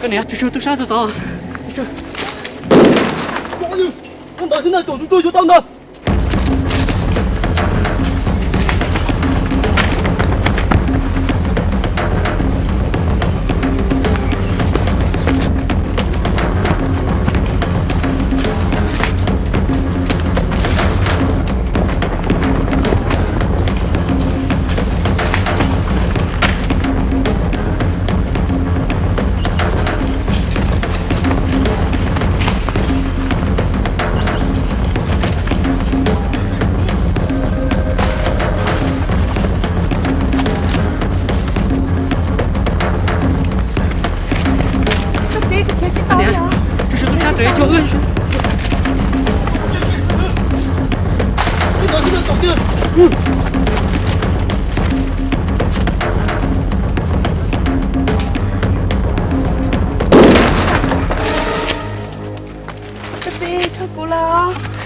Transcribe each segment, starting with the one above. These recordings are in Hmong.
Koj niam, tsis tshua tub sab txog tod. Ntawd xwb ntag, tau ntawd. Koj txiv, kuv khiav tsis tau. Niam, tsis tshua tub sab, tus ib cuag wb.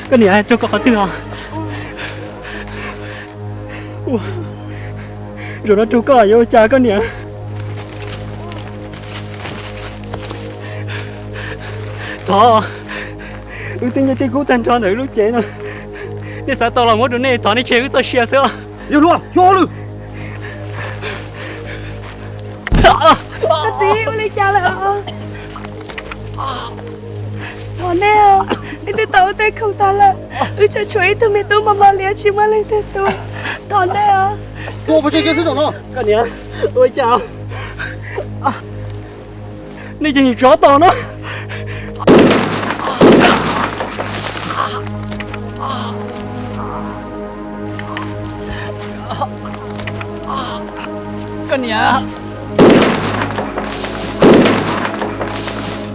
Koj niam, raug koj qhov twg os? Zaum no raug koj yuav ua cas koj niam? Thov, wb twb nyiaj twb kub tag nrho ntawm wb lub cev no, nej xav tau los muab rau nej, thov nej tseg wb txoj sia xwb. Yawg hluas, xyov lwm. Koj txiv, ua li cas lawm? Thov nej os, nej twb tau wb tej khoom tag lawm, wb tseem tshuav ib tug me tub mos mos liab tsis muaj leej twg tu. Thov nej os. Tua pov tseg kiag xwb zaum no. Koj niam, ua cas nej ces tsov tos no. Koj niam,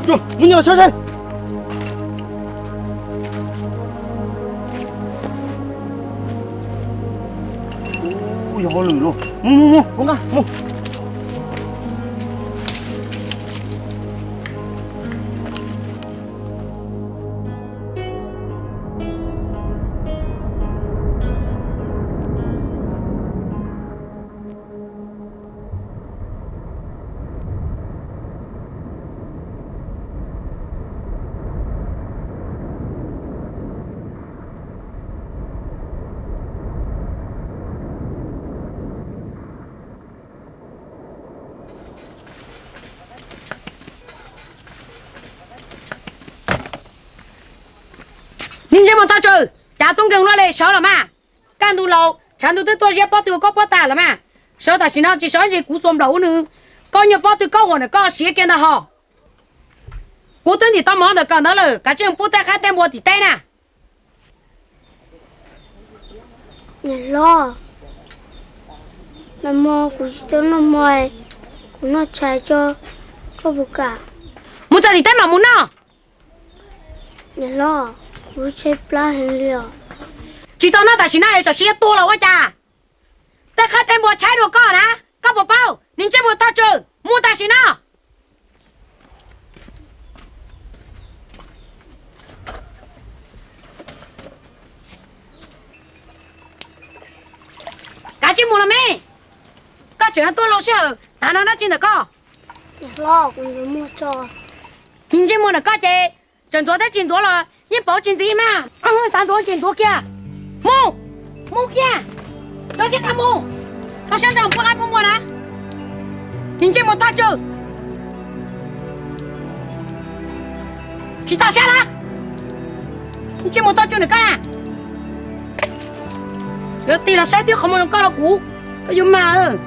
mus nyiag los saib saib. Ub, yog hauj lwm lauj. Mus mus mus, mus nqa mus. Niag ntsej muag thaj tsawg, cav tub nkeeg luaj li, sawv los mas. Kaj ntug laus tshav ntuj twb tuaj ziab pob tw ua koj pob tag los mas. Sawv tam sim no tsis sawv ntshe kuv xuas nplaum ua nws. Koj nyuag pob tw kaub huam ntawm koj siav kiag ntag hos. Kuv twb ntim tau mov ntawm koj ntawd lawm, kav tsij pub tej qaib tej npua tim teb na. Niam hlob, nag hmo kuv tsis tau noj mov, kuv noj tshais tso, koj puas kam? Mus txog tim teb mam mus noj. Niam hlob, kuv tshaib plab heev li os. Tsis tau noj tam sim no es tsam sim yuav tuag los ua cas? Tej qaib tej npua tshaib dua koj na, koj puas paub? Niag ntsej muag thaj tsawg, mus tam sim no. Kav tsij mus los me. Koj tseem tuaj loo sij hawm tav no dab tsi ntawm koj? Niam hlob, kuv ntxuav muag tso. Niag ntsej muag ntawm koj ces tseem ntxuav thiab tsis ntxuav los yeej pauv tsis ntxiv mas. Xav ntxuav ces ntxuav kiag. Mus, mus kiag. Rau siab nrog mus, rau siab nrog pub qaib pub npua na. Niag ntsej muag thaj tsawg. Tsis tau siab lawm. Ntsej muag thaj tsawg ntawm koj na. Yuav tig los saib twb qhov muag zoo koj los kuv, koj yuav mag.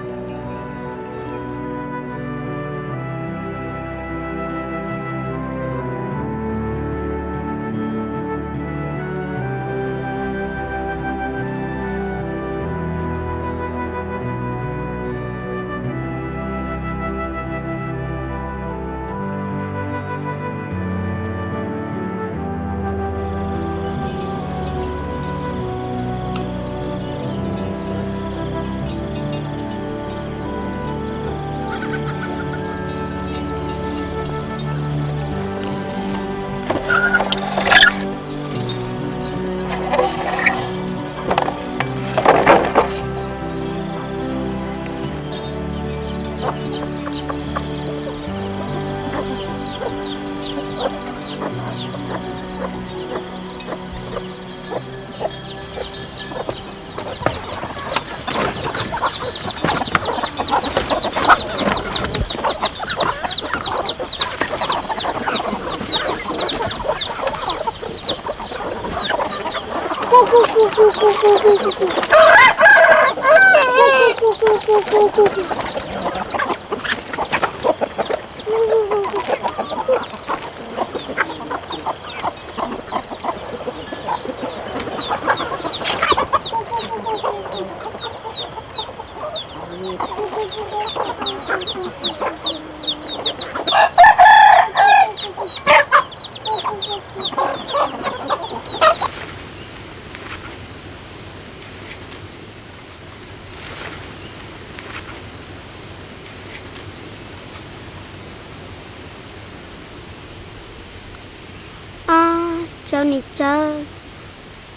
Ab, Tsawb niam Tsawb,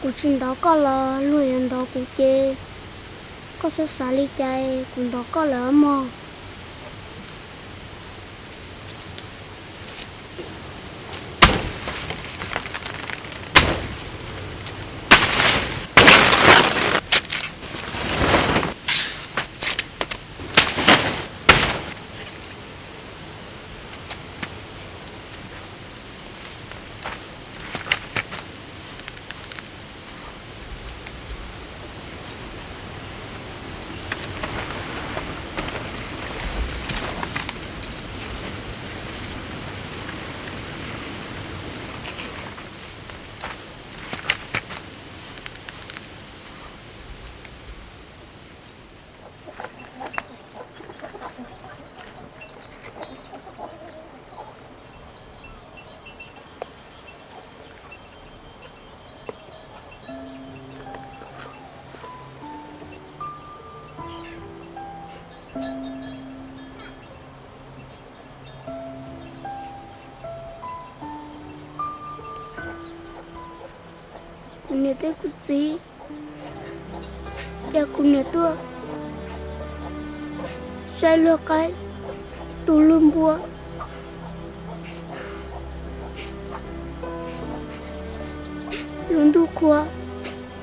kuv tsis ntov koj los luag yuav ntov kuv ces koj xav xav li cas kuv ntov koj lawm mog. Kuv niam thiab kuv txiv, ces kuv niam tuaj saib luag qaib, tu luag npua, lub ntuj qhua,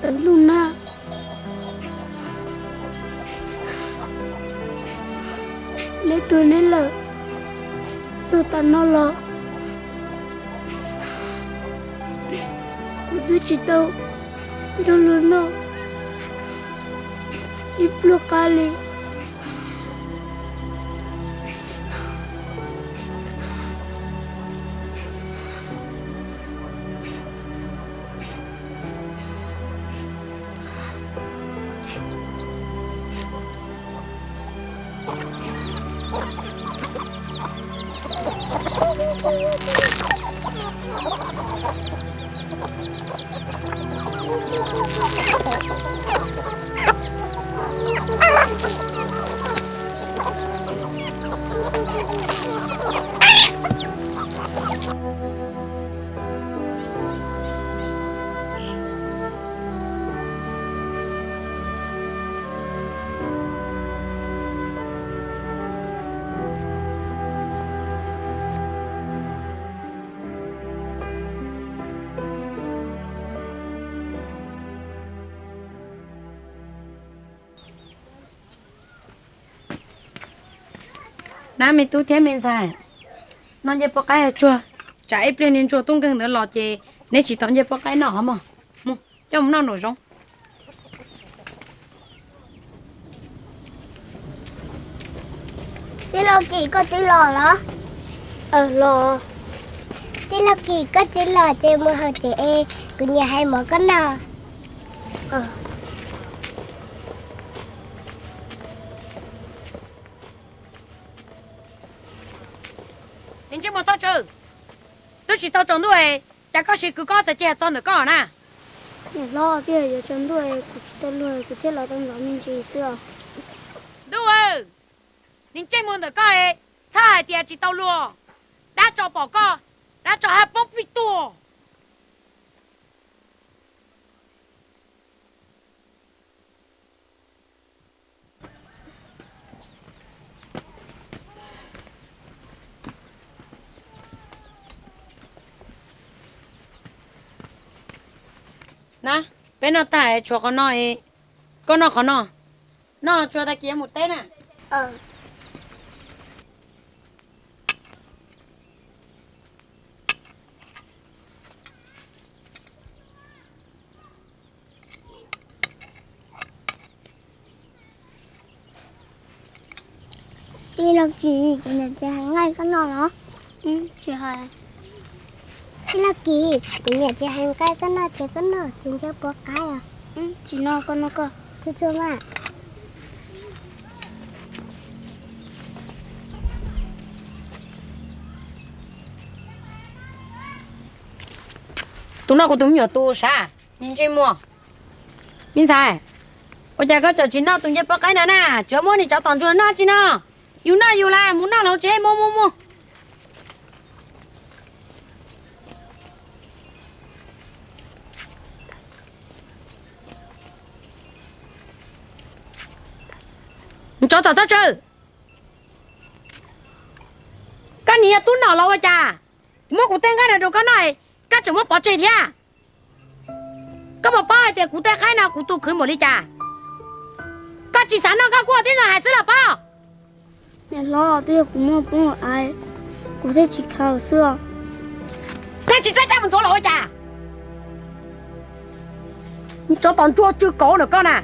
tawm ntuj nag. Neb tuag neb lawm, txog tav no los kuv twb tsis tau nrog luag noj ib pluag qab li. Nab, me tub thiab me ntxhais, noj ncej poj qaib tsuag, tsam ib pliag niag ntsuag tub nkeeg ntawd los ces neb tsis tau ncej poj qaib noj mog. Mus, coj mus noj nraum zoov. Tij laug Kim, koj twb los los? Los. Tij laug Kim, koj twb los ces mus hauv tsev es kuv niam hais mov koj noj. Niag ntsej muag thoj tsawv, twb tsis tau tsaus ntuj es cas koj siv kwv koj txawm cia txog ntawm koj na? Niam hlob, twb yuav tsaus ntuj es kuv tsis tau luag kuv thiaj los tau ntxov me ntsis xwb os. Ntuj, niag ntsej muag ntawm koj es txhob hais tias tsis tau luag, dab tso pom koj, dab tso haj poob plig tuag. Na, peb noj tag tshuav qhov no, koj noj qhov no, noj tsuag tag kis mus teb na. Ib Lauj Kis, kuv niam tsis hais nqaij koj noj los? Tsis hais. Ib Lauj Kis, kuv niam tsis hais nqaij koj noj ces koj noj, tsis nco puas qaib os. Tsis noj, koj noj koj. Txhua txhua mas. Tus no kuv tus me nyuam tus sav, ntsej muag. Me ntxhais, ua cas koj tseem tsis noj tus ncej puab qaib no na? Tsuav muab niag tsov tom ntsuag noj tsi no. Yus noj yus las, mus noj hauv tsev, mus mus mus. Tsov tom teb tsawg. Koj niag yog tub nom los ua cas? Kuv muab kuv tej nqaij no rau koj noj, koj tseem muab pov tseg thiab. Koj puas paub hais tias kuv tej qaib no kuv tu khwv npaum li cas? Koj tsis xav noj koj kuj ua tib zoo hais xwb los pob. Niam hlob, twb yog kuv muaj poob hauv av, kuv thiaj tsis khaws xwb os. Thiaj tsis txawj coj mus ntxuav los ua cas? Tsov tom ntsuag tsw kauv ntawm koj na,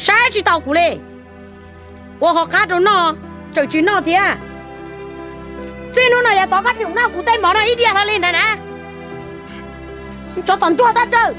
saib tsis taus kuv li. Ua hauv qab rau noj, tseem tsis noj thiab. Txij hnub no yav tod koj tsis noj kuv tej mov no ib diav hlo li ntag na. Tsov tom ntsuag tab tsawg.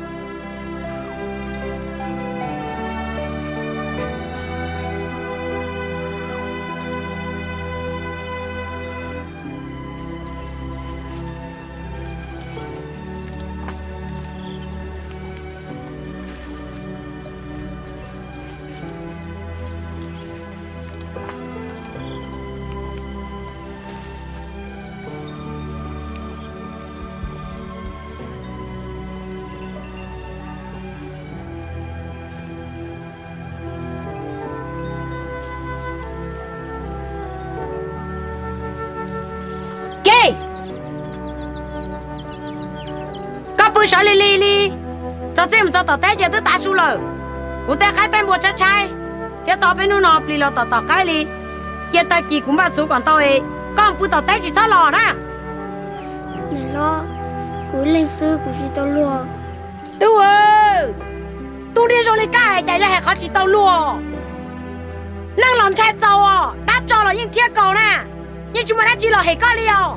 Koj pw sawv lig lig li, txog txij mus txog tom teb ces twb tav su lawm. Kuv tej qaib tej npua tshaib tshaib, thiab tau peb hnub no plis los tom tom qaib li. Cia tag kis kuv npaj txhuv kom ntau, koj pw tom teb tsis txhob los na. Niam hlob, kuv ib leeg xwb kuv tsis tau luag. Tub, tub niag zoo li koj hais cas yog hais qhov tsis tau luag? Neeg los ntshai txaus os, dab tso los yeej thiab kaus na, yeej tsis muaj dab tsi los hem koj li os.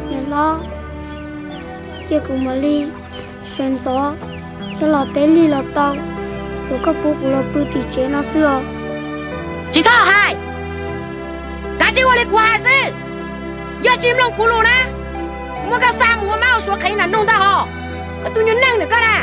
Niam hlob, cia kuv mam li sawv ntxov thiab los teb lig los tau, tsuav koj pub kuv los pw tim tsev no xwb os. Tsis txhob hais, kav tsij ua li kuv hais xwb. Yog tsis mloog kuv lus na, muab koj xa mus ua mab ua suav qhev nram nroog ntag hos, koj tus nyuag neeg ntawm koj na.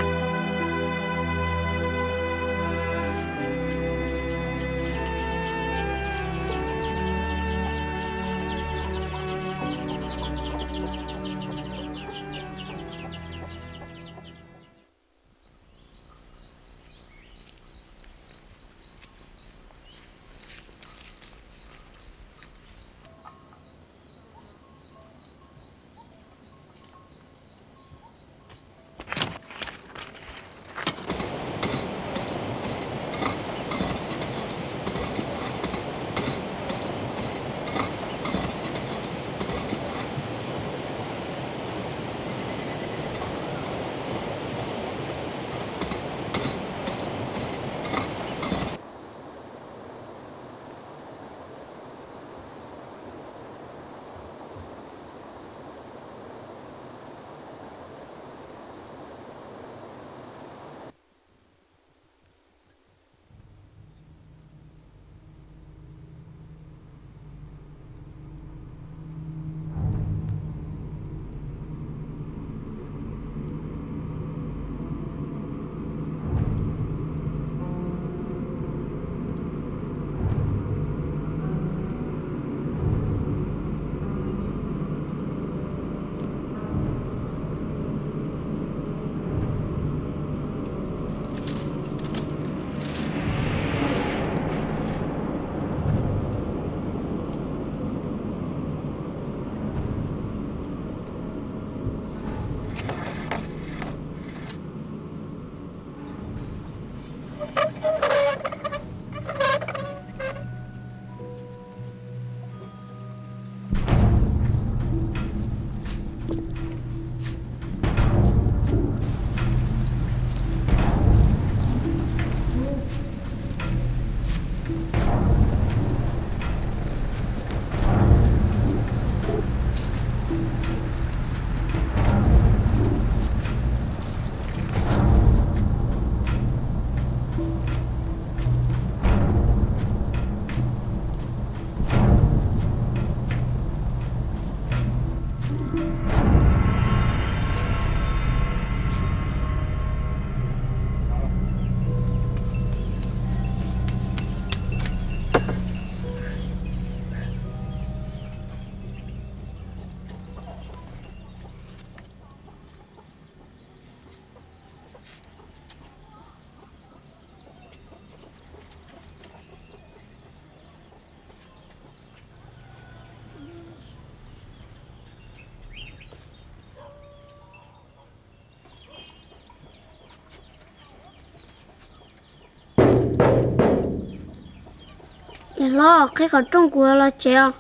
Niam hlob, qhib qhov rooj, kuv yuav los tsev os.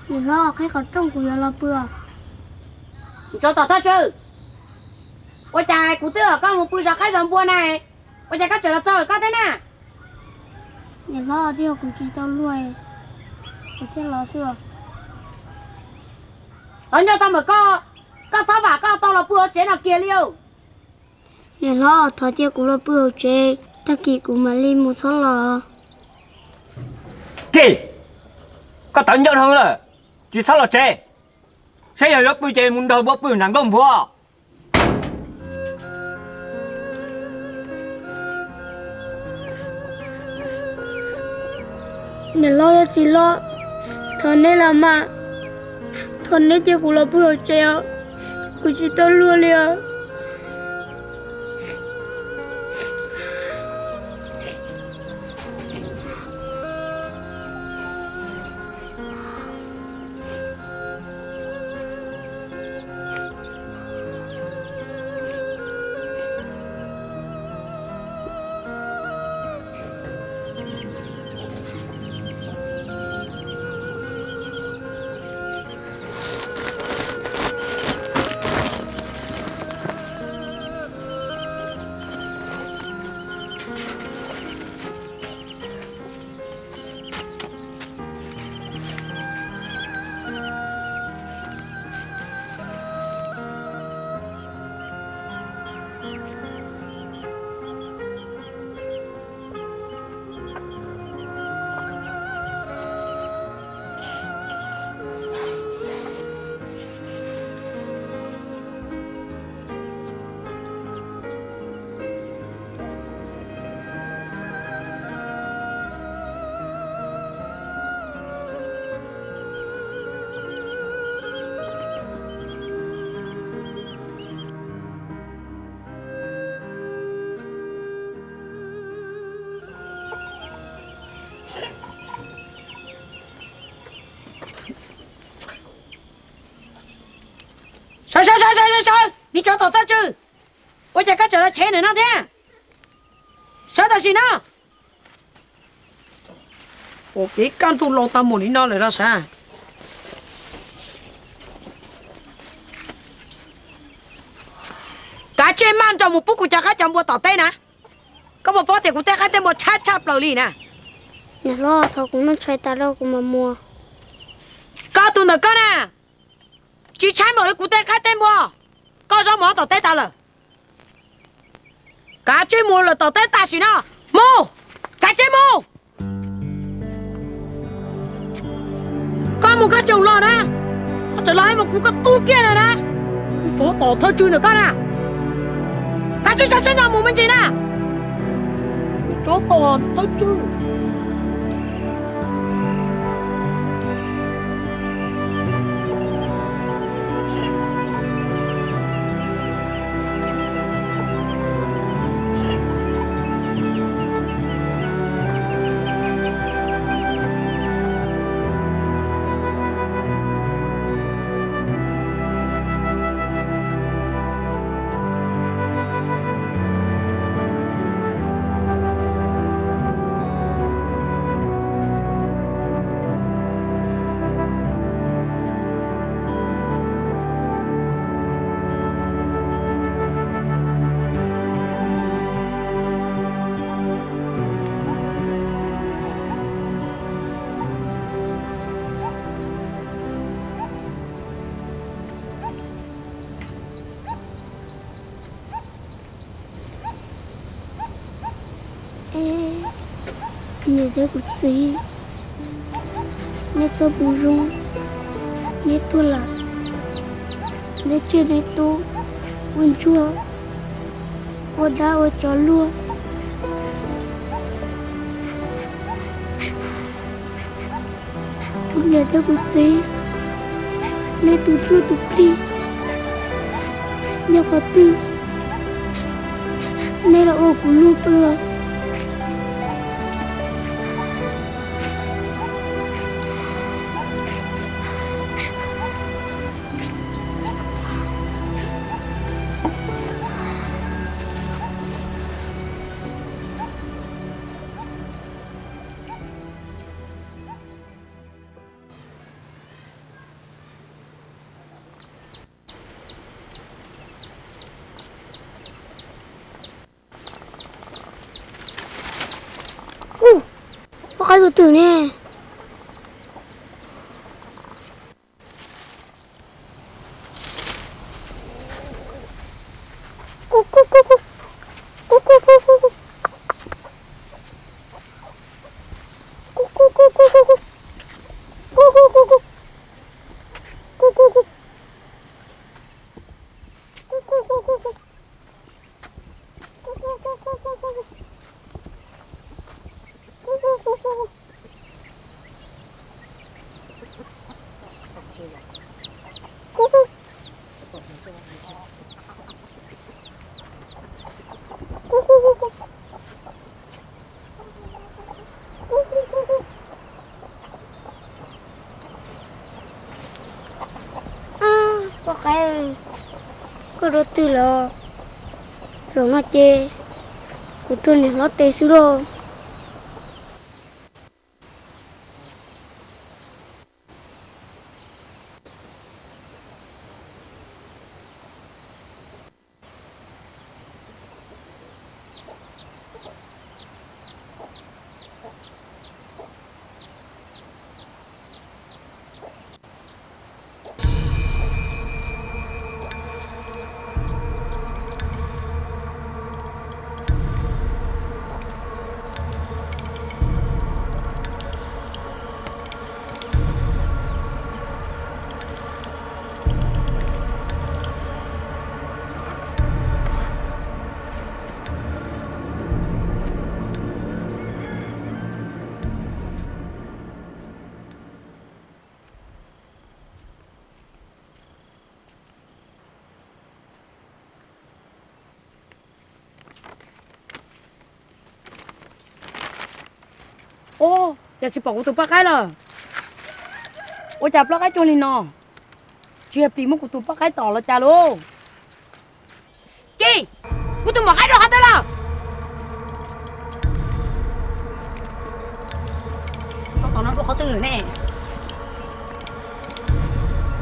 Niam hlob, qhib qhov rooj, kuv yuav los pw os. Tsov tom thawj tswj, ua cas kuv twb kom koj mus pw zov qaib zov npua na, ua cas koj tseem los txog koj thiab na? Niam hlob, twb yog kuv tsis tau luag, kuv thiaj los xwb. Tau nco tau mas koj, koj txhob vam koj tau los pw hauv tsev no kiag li os. Niam hlob, thov cia kuv los pw hauv tsev, tag kis kuv mam li mus txhob los. Kiv, koj tau nco dhau lawm, tsis txhob los tsev, saib yog yuav pw ces mus nrog npua pw nram nkuaj nphuav. Niam hlob thiab txiv hlob, thov neb los mas, thov neb cia kuv los pw hauv tsev os, kuv tsis tau luag li os. Sawv, sawv, sawv, sawv, sawv, sawv, niag tsov tom thawj tswj, ua cas koj tseem los chev ntawm no thiab? Sawv tam sim no. Ua kev kaj ntug los tau mus li no lawm los sav. Kav tsij maj nroos mus pub kuv cov qaib cov npua tom teb na. Koj puas paub tias kuv tej qaib tej npua tshaib tshaj plaws li na? Niam hlob, thov kuv noj tshais tas lawm kuv mam mus. Koj tus ntawm koj na, tsis tshaib npaum li kuv tej qaib tej npua, koj zaub mov tom teb tas lawm. Kav tsij mus lawm tom teb tam sim no. Mus, kav tsij mus. Koj mus koj tseem los na, koj tseem los hais mus kuv koj tub kiag na na. Tsov tom thawj tswj ntawm koj na, kav tsij tso siab nrog mus me ntsis na. Tsov tom thawj tswj. Kuv niam thiab kuv txiv, neb txoj hmoo zoo, neb tuag lawm, neb tsiaj neb tub ua ntsuag, ua dab ua tsov luag. Kuv niam thiab kuv txiv, neb tus ntsuj tus plig nyob qhov twg, neb los ua kuv luag pw. Tus twg ne? Poj qaib, koj dua twg los? Zaum no ces kuv tuag niam hlob tes xwb lauj. Ua cas tsis pom kuv tus poj qaib lawm? Ua cas plaub qaib cuag li no? Tsis yog plis muab kuv tus poj qaib tom los cas lauj? Kis, kuv tus maum qaib dua qhov twg lawm? Tsov tom no dua qhov twg lawm ne?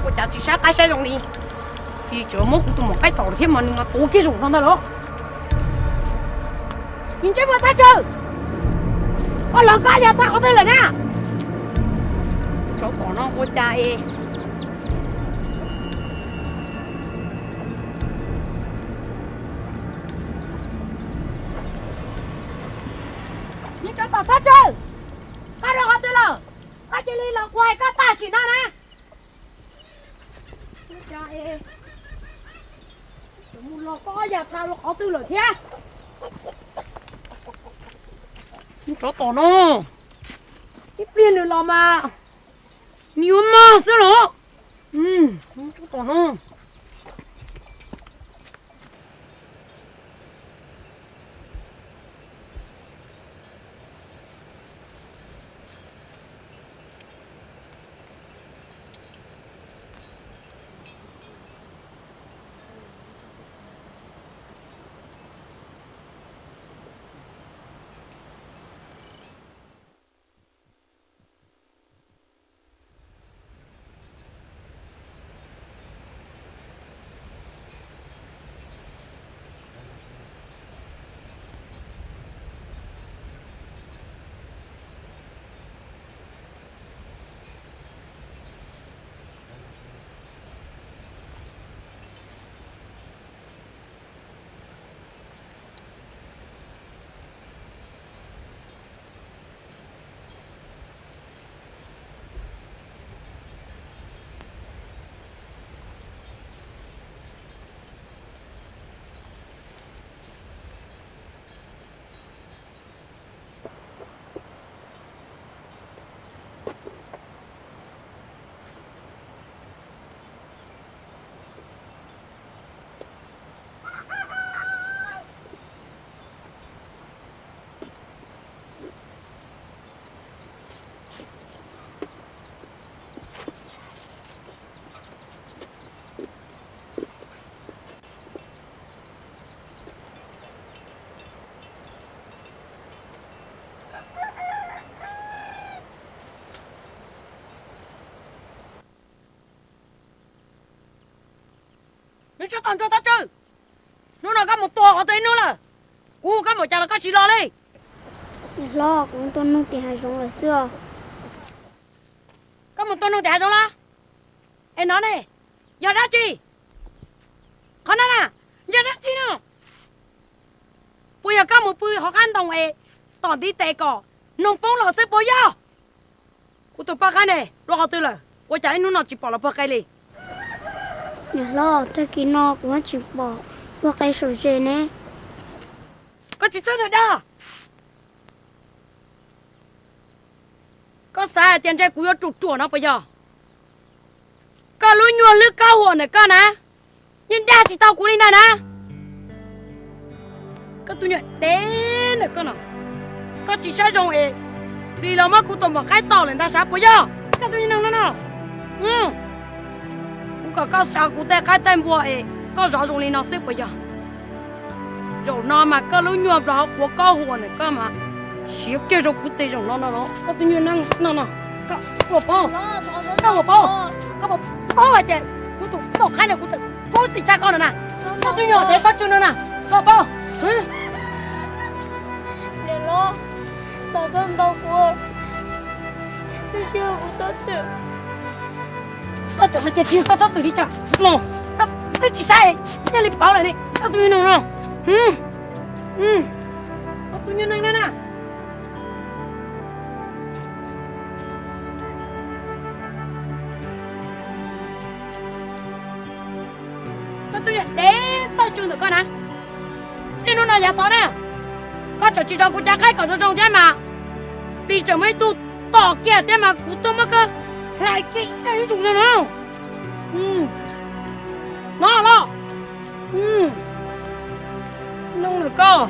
Ua cas tsis saib qaib saib zoo li? Kis, tseem muab kuv tus maum qaib tom lawm thiab mas nws mas tuav kiag zaum no ntag los. Niag ntsej muag thaj tsawg, koj los koj yog tag qhov twg lawm na? Tsov tom no ua cas es Niag tsov tom thaj tsawg, koj rau qhov twg lawm? Koj cia li los kuv hais koj tam sim no na. Mus los koj yam txha rau qhov twg lawm thiab? Niag tsov tom no, ib pliag nws los mas nws yuav mag xwb los. Niag tsov tom no. Nws tso tom ntsuag thaj tsawg, hnub no koj mus tua qhov twg ib hnub lawm? Kuv hu koj mus cas los koj tsis los li. Niam hlob, kuv tuaj nug tim hav zoov lawm xwb os. Koj mus tua noog tim hav zoov los? Es no ne, yog dab tsi? Qhov no na, yog dab tsi no? Puas yog koj mus pw hauv qab ntoo es tom ntiv tes kom noog poob los xwb puas yog? Kuv tus poj qaib ne, dua qhov twg lawm? Ua cas ib hnub no tsis pom los puag qe li? Niam hlob, tag kis no kuv tsis pom puag qe saum zes ne. Koj tsis txhob dag. Koj xav hais tias ntshe kuv yuav ruam ruam no puas yog? Koj lub nyuag lwb kaub huam ntawm koj na, yeej dag tsis tau kuv li ntag na. Koj tus nyuag dev ntawm koj no, koj tsis saib zoo es plis los muab kuv tus maum qaib tom lawm ntag sav puas yog? Koj tus nyuag neeg no no, kuv kom koj sav kuv tej qaib tej npua es koj zov zoo li no xwb puas yog? Zaum no mas koj lub nyuag nplog quav kaub huam ntawm koj mas siav kiag rau kuv tes zaum no no. Koj tus nyuag neeg no no, koj puas paub, koj puas paub, koj puas paub hais tias kuv tus maum qaib no kuv tseem kub txim tshaj koj no na? Koj tus nyuag dev pob tsuas no na, koj paub? Niam hlob, thov txhob ntaus kuv, tsis yog kuv txhob txwm. Koj tseem hais tias tsis yog koj txhob txwm li cas no, koj twb tsis saib, thiaj li paub lawm li koj tus nyuag neeg no. Koj tus nyuag neeg no na. Koj tus nyuag dev tawj tsw ntawm koj na, txij hnub no yav tod na, koj tseem tsis zov kuv cov qaib kom zoo zoo thiab mas, plis tseem muaj ib tug tom kiag thiab mas kuv tuaj muab koj hlais kiag ib zuj zus no na. No los, no lawm koj.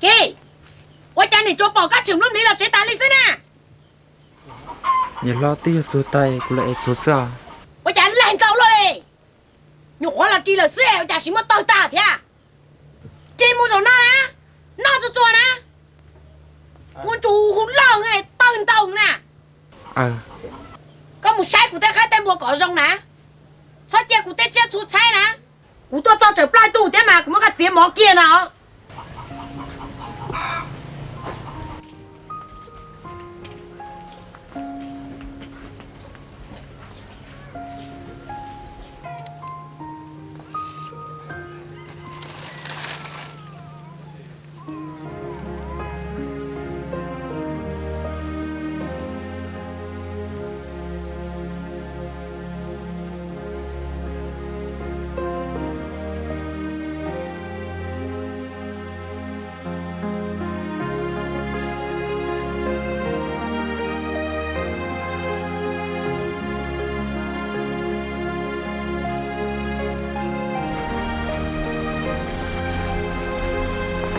Kiv, ua cas nim tsuas pom koj tshwm lub hliv los tsev tas li xwb na? Niam hlob, twb yog txuag tais kuv los ev txhuv xwb os. Ua cas leeg ntau luaj li? Nyuam qhuav los ris lawm xwb ua cas sis muab tawg tag thiab? Ris mus zaum no na, noj txuag txuag na, ua ntsus hu loj tawg ntau na. Koj mus saib kuv tej qaib tej npua kom zoo na, txhob cia kuv tej tsiaj txhu tshaib na. Kuv tuaj txog tsawm plaub tug thiab mas kuv muab koj txiav mov kiag no.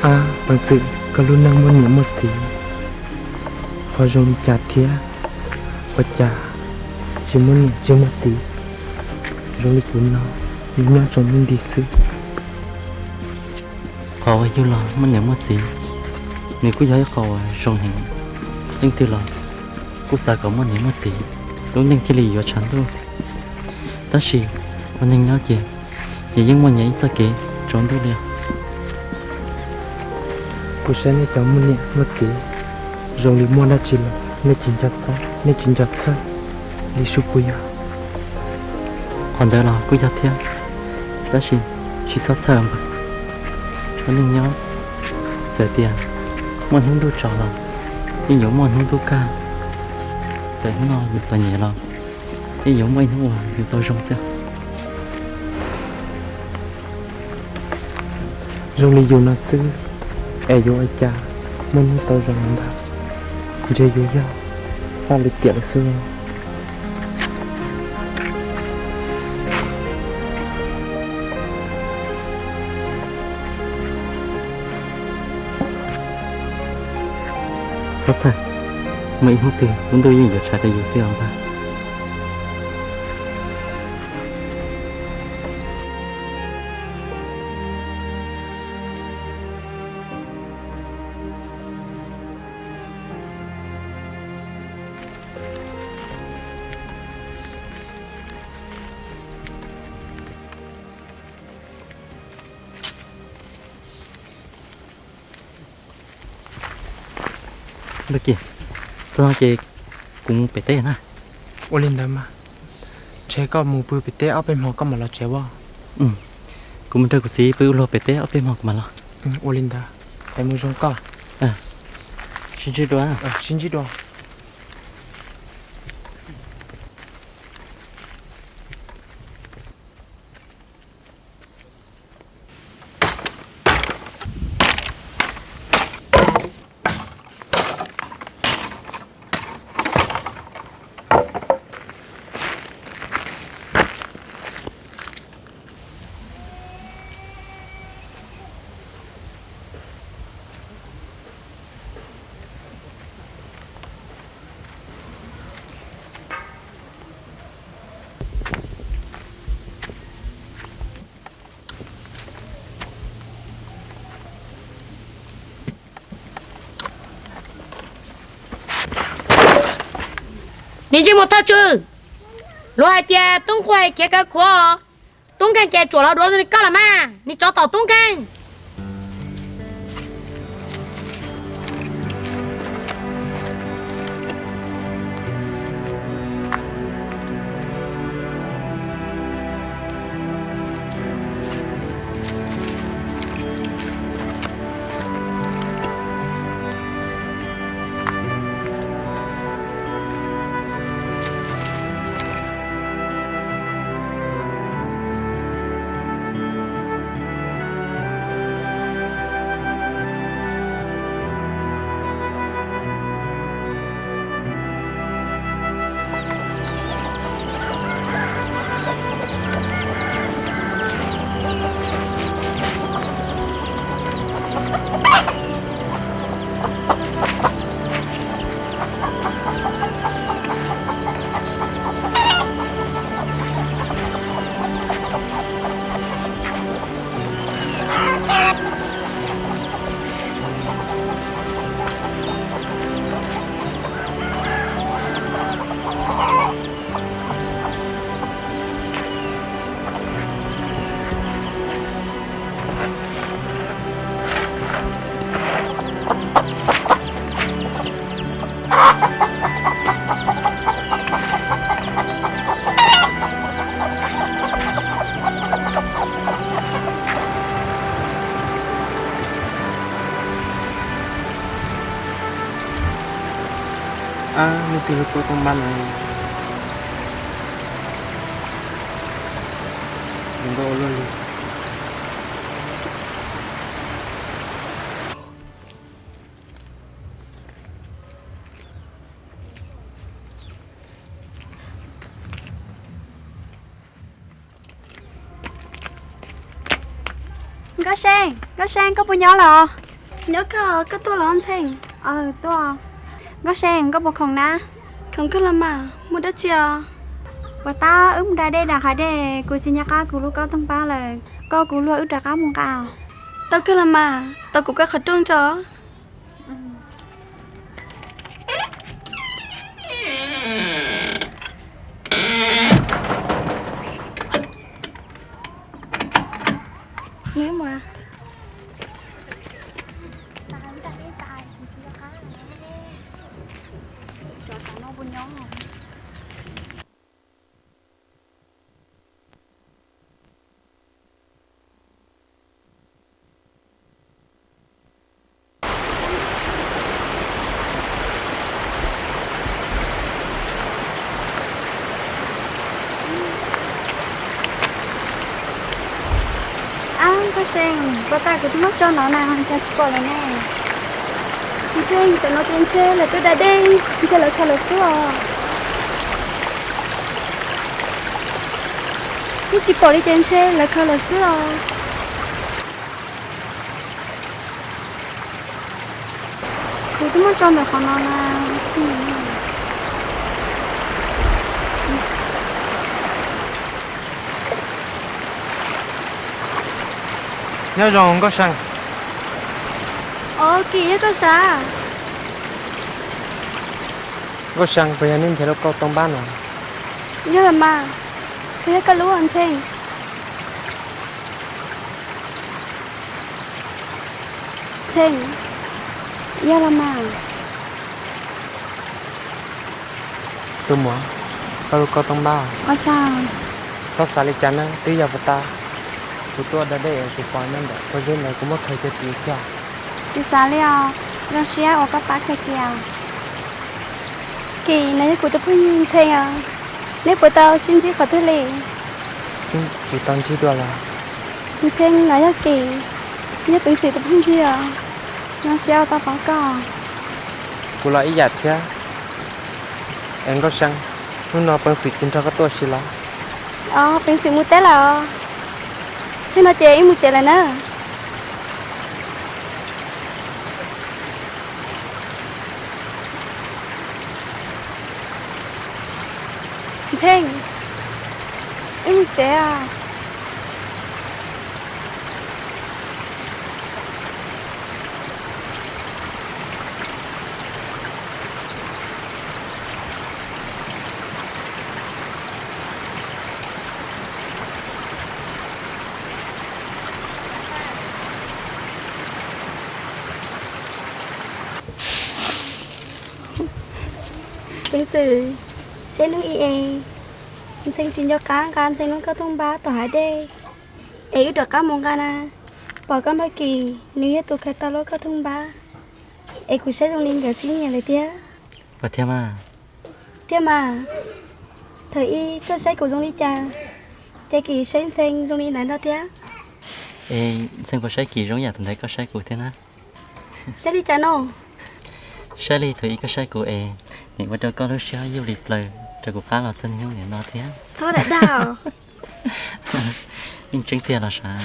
Ab, peev xwm koj lub neej muaj niam muaj txiv ho zoo li cas thiab? Ua cas tsis muaj niam tsis muaj txiv, zoo li kuv no, nyob tsoom nti xwb? Qhov uas yug los muaj niam muaj txiv, nws kuj yog ib qho uas zoo heev. Leej twg los kuj xav kom muaj niam muaj txiv, lub neej thiaj li yuav tshav ntuj. Tab sis ua neeg nyob ces nyias yeej muaj nyias ib txoj kev tsaus ntuj li. Kuv saib nej cov muaj niam muaj txiv zoo li muaj dab tsi los nej tsis nco txhawj, nej tsis nco txhawj li sub puas yog? Qhov ntawd los kuj yog thiab, tab sis tsis txhob txhawj npawg. Ua neeg nyob, txawm tias muaj hnub ntuj tsaus los yeej yuav muaj hnub ntuj kawg, txawm hnub no yus txom nyem los yeej yuav muaj ib hnub uas yus tau zoo xwb. Zoo li yus no xwb es yuav ua cas muaj hnub tau zoo ntag, ntshe yuav yog faj li tiam lawm xwb. Txhob txhawj, muaj ib hnub twg lub ntuj yeej yuav tshav rau yus xwb os npawg. Npawg Kim, txog no ces kuv mus pem teb na. Ua li ntawd mas, ntshe koj mus pw pem teb ob peb hmo koj mam los tsev as. Kuv mus nrog kuv txiv pw ua luag pem teb ob peb hmo kuv mam los. Ua li ntawd, es mus zoo koj. Sib ntsib dua. Sib ntsib dua. Nim ntsej muag thawj tswv, luag hais tias tub nquag khiav kawg khuav, tub nkeeg ces tsuam los duav zoo li koj los mas, nim tsov tom tub nkeeg. Ab, leej twg lub kua toj npab no zoo nkauj ua luaj li. Nkauj See, Nkauj See, koj puas nyob los? Nyob kawg, koj tuaj los Ntxhee? Aw, tuaj. Nkauj See, koj puas khoom na? Khoom kawg los mas, muaj dab tsi os? Puas tab wb mus da dej nram hav dej, kuv tsis nco qab kuv lub kauj toog pab lawm, koj kuv luag wb rov qab mus nqa. Tau kawg los mas, tos kuv kaw qhov rooj tso. Ab, Nkauj See, puas tas kuv twb muab tso no na, cas tsis pom lawm ne? Ntxhee, tam no ces ntshe lawv twb da dej, ntshe lawv khaws lawm xwb os. Twb tsis pom li ces ntshe lawv khaws lawm xwb os. Kuv twb muab tso ntawm qhov no na. Nyob zoo Nkauj See. Os, Kim, yog koj sav? Nkauj See, puas yog nej nrhiav lub kauj toog npab no? Yog los mas, puas yog koj lub, Ntxhee? Ntxhee, yog los mas. Tus muam, koj lub kauj toog npab. Ua tsaug. Txhob xav li cas na, twb yog puas tas kuv tuaj da dej es kuv pom nyob ntawm pob zeb ntawd, kuv muab khaws cia tid xwb. Tsis xav li os, zoo siab uas koj pab khaws cia. Kim, no yog kuv tus phooj ywg Ntxhee os, neb puas tau sib ntsib qhov twg li? Tsis tau ntsib dua los. Ntxhee, no yog Kim, yog Peev Xwm tus phooj ywg os, zoo siab uas tau pom koj. Kuv los ib yam thiab. Es Nkauj See, hnub no Peev Xwm tsis nrog koj tuaj ua si los? Os, Peev Xwm mus teb lawm os. Thiab no ces wb mus tsev lawm na. Ntxhee, wb mus tsev os. Peev Xwm, seb hnub ib es Ntxhee tsis nco qab nqa Ntxhee lub kauj toog npab tom hav dej, es wb rov qab mus nqa na. Pom koj npawg Kim, nws yog tus khaws tau lub kauj toog npab, es kuv saib zoo li nkawd sib nyiam lawm thiab. Ua thiab mas. Thiab mas, thaum ib koj saib kuv zoo li cas, ces Kim saib Ntxhee zoo li ntawd ntag thiab. Es Ntxhee puas saib Kim zoo yam thaum ntawd koj saib kuv thiab na? Saib li cas no? Saib li thaum ib koj saib kuv es, nim ua rau koj lub siab yuj li plaws rau kuv qab los txog niaj hnub nim no thiab. Txhob dag dag. Yeej tseeb tiag los sav.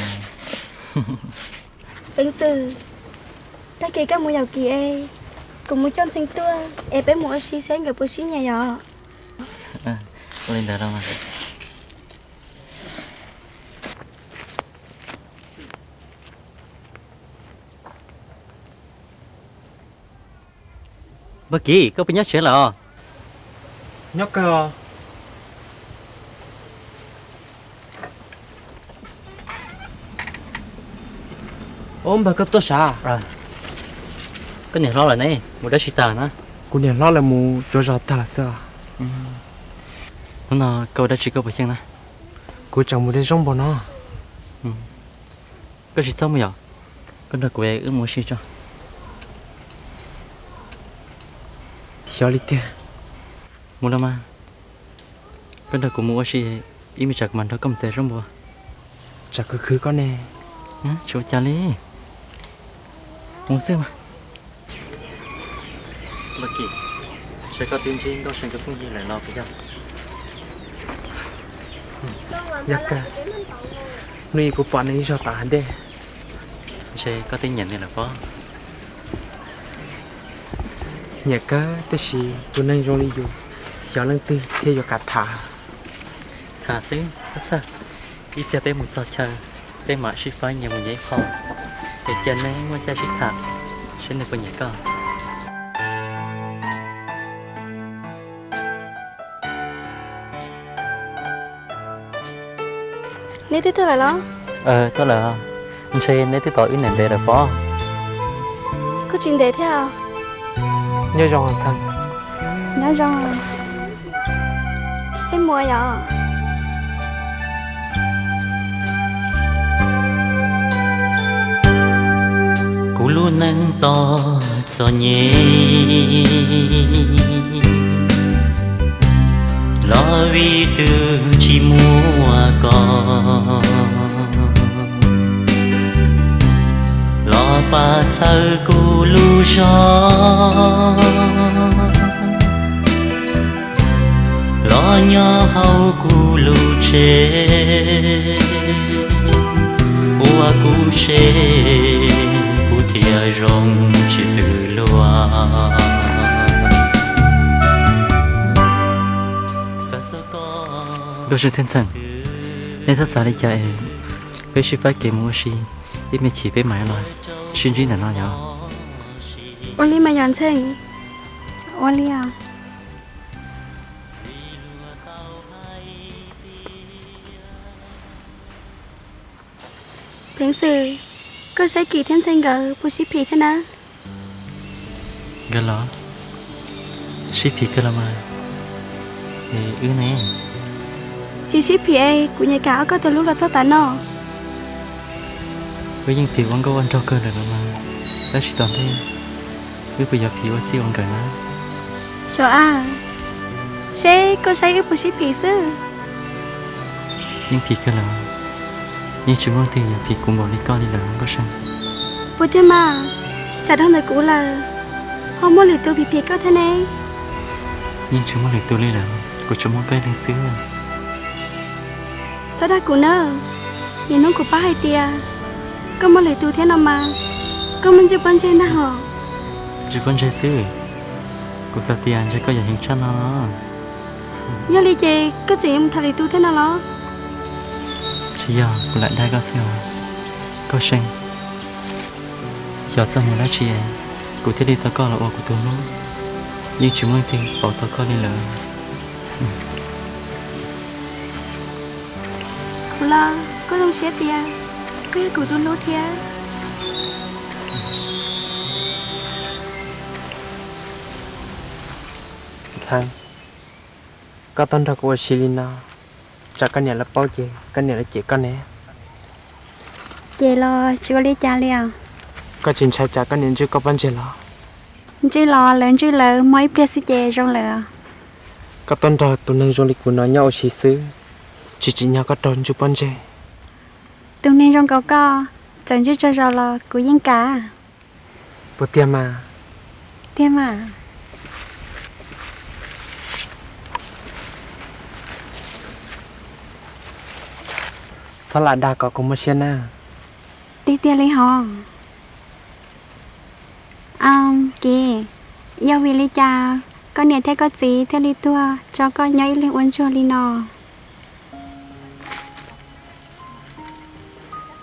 Peev Xwm, tag kis koj mus yaum Kim es, kuv mus coj Ntxhee tuaj es peb mus ua si saib nkawd puas sib nyiam yom. Ua li ntawd los mas. Npawg Kim, koj puas nyob tsev lawm os? Nyob kawg os. Ub, npawg, koj tuaj sav? Koj niam hlob lawv ne, mus dab tsi tag lawm na? Kuv niam hlob lawv mus cuav zos tag lawm xwb. Hnub no koj ua dab tsi koj puas xyeej na? Kuv tseem mus de zaub npua no. Koj tsis txhob mus yom, koj nrog kuv wb mus ua si tso. Xyov li tiag. Mus los mas. Koj nrog kuv mus ua si ib me tsam kuv mam nrog koj mus txiav zaub npua. Tsam khwv khwv koj ne. Tsis ua cas li. Mus xwb mas. Npawg Kim, ntshe koj twb ntsib Nkauj See tus phooj ywg lawm los puas yog? Yog kawg, hnub ib kuv pom nws ib zaug tom hav dej. Ntshe koj twb nyiam nws lawm pob. Nyiam kawg, tab sis tus neeg zoo li yus, xyov leej twg thiaj yuav kam tham. Tham xwb, koj txhawj. Ib pliag peb mus txog chaw, peb mam sib faib nyias mus nyias ib qho, es cia neb muaj caij sib tham, seb nws puas nyiam koj. Neb twb tuaj lawm los? Tuaj lawm. Ntshe neb twb tos wb ntev ntev lawm pob. Kuj tsis ntev thiab. Nyob zoo Ntxhee. Nyob zoo. Peb mus yom. Kuv lub neej tos txom nyem los vim twg tsis muaj koj los pab txhawb kuv lub zog, los nyob hauv kuv lub tsev, ua kuv seb kuv thiaj zoo tsis xwm luag. Nkauj Seej thiab Ntxhee, neb txhob xav li cas es peb sib faib kev mus ua si, ib me chim peb mam los sib ntsib ntawm no yom. Ua li mas yog Ntxhee. Ua li os. Peev xwm, koj saib Kim thiab Ntxhee nkawd puas sib phim thiab na? Nkawd los? Sib phim kawg los mas. Wb ne? Tsis sib phim es kuv nyiam kam ob koj tus hlub los txog tav no. Wb yeej phim ua nkauj ua nraug kawg lawm los mas, tab sis tom ntej wb puas yuav phim ua txij ua nkawm na? Xyov a, seb koj saib wb puas sib phim xwb. Yeej phim kawg lawm, yeej tsis muaj leej twg yuav phim kuv npaum li koj li lawm Nkauj Seej. Puas tiag mas, tsam dhau ntawm kuv lawm, ho muaj lwm tus phim phim koj thiab ne? Yeej tsis muaj lwm tus li lawm, kuv tsuas muaj koj ib leeg xwb. Txhob dag kuv na, nim hnub kuv paub hais tias koj muaj lwm tus thiab no mas, koj muaj ntsuj pob ntseg ntag hos. Ntsuj pob ntseg xwb? Kuv xav tias ntshe koj yog heev tshaj no. Yog li ces koj tseem yuav mus tham lwm tus thiab no los? Tsis yog, kuv lam dag koj xwb os Nkauj Seej. Xyov txoj hmoo dab tsi es kuv thiaj li tau koj los ua kuv tus hlub, yeej tsis muaj leej twg pauv tau koj li lawm. Kuv los kuj zoo siab tias koj yog kuv tus hlub thiab. Ntxhee, koj tuaj nrog kuv ua si li no, tsam koj niam lawv paub ces koj niam lawv cem koj ne. Cem los tsis ua li cas li os. Koj tsis ntshai tsam koj niam ntswj koj pob ntseg los? Ntswj los lawv ntswj lawv, mob ib pliag xwb ces zoo lawm. Koj tuaj nrog tus neeg zoo li kuv no nyob ua si xwb, tsis tsim nyog koj raug ntswj pob ntseg. Tus neeg zoo nkaus koj, txawm ntswj tsawg zaus los kuv yeej kam. Puas tiag mas? Tiag mas. Txhob lam dag kom kuv mob siab na. Tiag tiag li hos. Aw, Kiv, yog vim li cas koj niam thiab koj txiv thiaj li tuag tso koj nyob ib leeg ua ntsuag li no?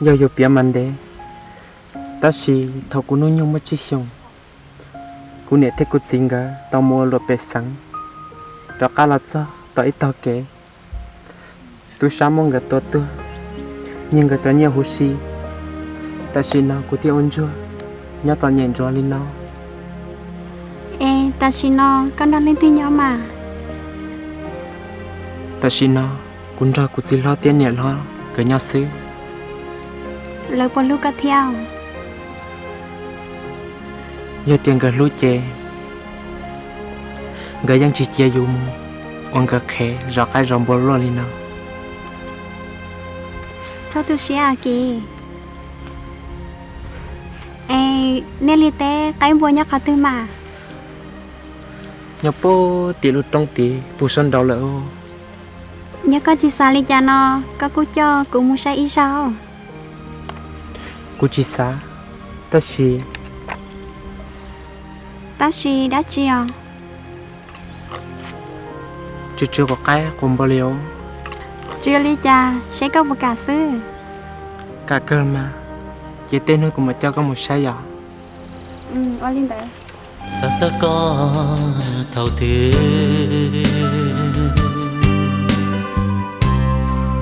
Yog yuav piav mas ntev, tab sis thaum kuv hnub nyoog muaj tsib xyoos, kuv niam thiab kuv txiv nkawd tau mus ua luam pem xeev, rov qab los txog tom ib tog kev, tub sab muab nkawd tua tuag, nyiag nkawd cov nyiaj huv si. Tam sim no kuv thiaj ua ntsuag nyob txom nyem ntsuav li no. Es tam sim no koj nrog leej twg nyob mas? Tam sim no kuv nrog kuv txiv hlob thiab niam hlob nkawd nyob xwb. Lawv puas hlub koj thiab? Yog tias nkawd hlub ces nkawd yeej tsis cia yus mus ua nkawd qhev zov qaib zov npua luaj li no. Txhob tu siab Kiv. Es nej li teb qaib npua nyob qhov twg mas? Nyob puag tim lub roob tid puag saum nraud lawm. Yog koj tsis xav li cas no, koj kuj coj kuv mus saib ib zaug. Kuv tsis xav, tab sis Tab sis dab tsi os? Tsuas tsuas quav qaib quav npua li os. Tsis ua li cas, seb koj puas kam xwb. Kam kawg mas, ces tej hnub kuv mam coj koj mus saib yom. Ua li ntawd. Xav xav koj thaum twg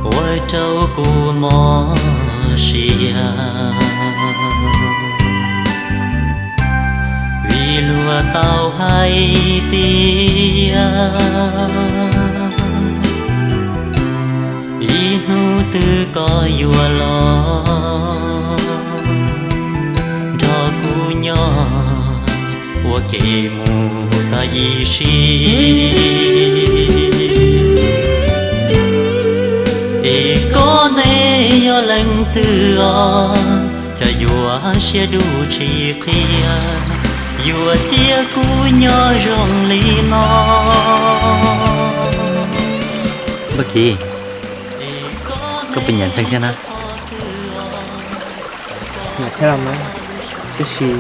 ua rau kuv mob siab, vim luag tau hais tias ib hnub twg koj yuav los nrog kuv nyob ua ke mus tag ib sim. Es koj neb yog leej twg os, cas yuav siab dub tsis qhia, yuav cia kuv nyob zoo li no. Npawg Kiv, koj puas nyiam Ntxhee thiab na? Nyiam thiab los mas, tab sis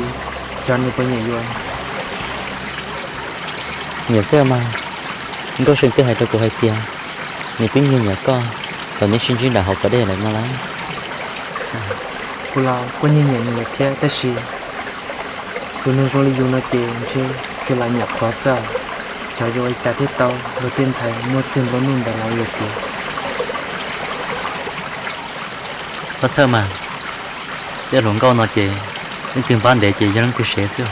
xyov nws puas nyiam yus. Nyiam xwb mas, Nkauj See twb hais rau kuv hais tias nws twb nyiag nyiam koj thaum neb sib ntsib nram hauv pas dej lawm no lauj. Kuv los kuj nyiag nyiam nws lawm thiab tab sis tus neeg zoo li yus no ces ntshe tsuas lam nyiam qhuav xwb. Xyov yuav ua li cas thiaj tau luag tej ntxhais muaj txiag nplua nuj ntawd los ua yus tiag. Txhob txhawj mas, tej hluas nkauj no ces leej twg npab ntev ces yog leej twg sev xwb.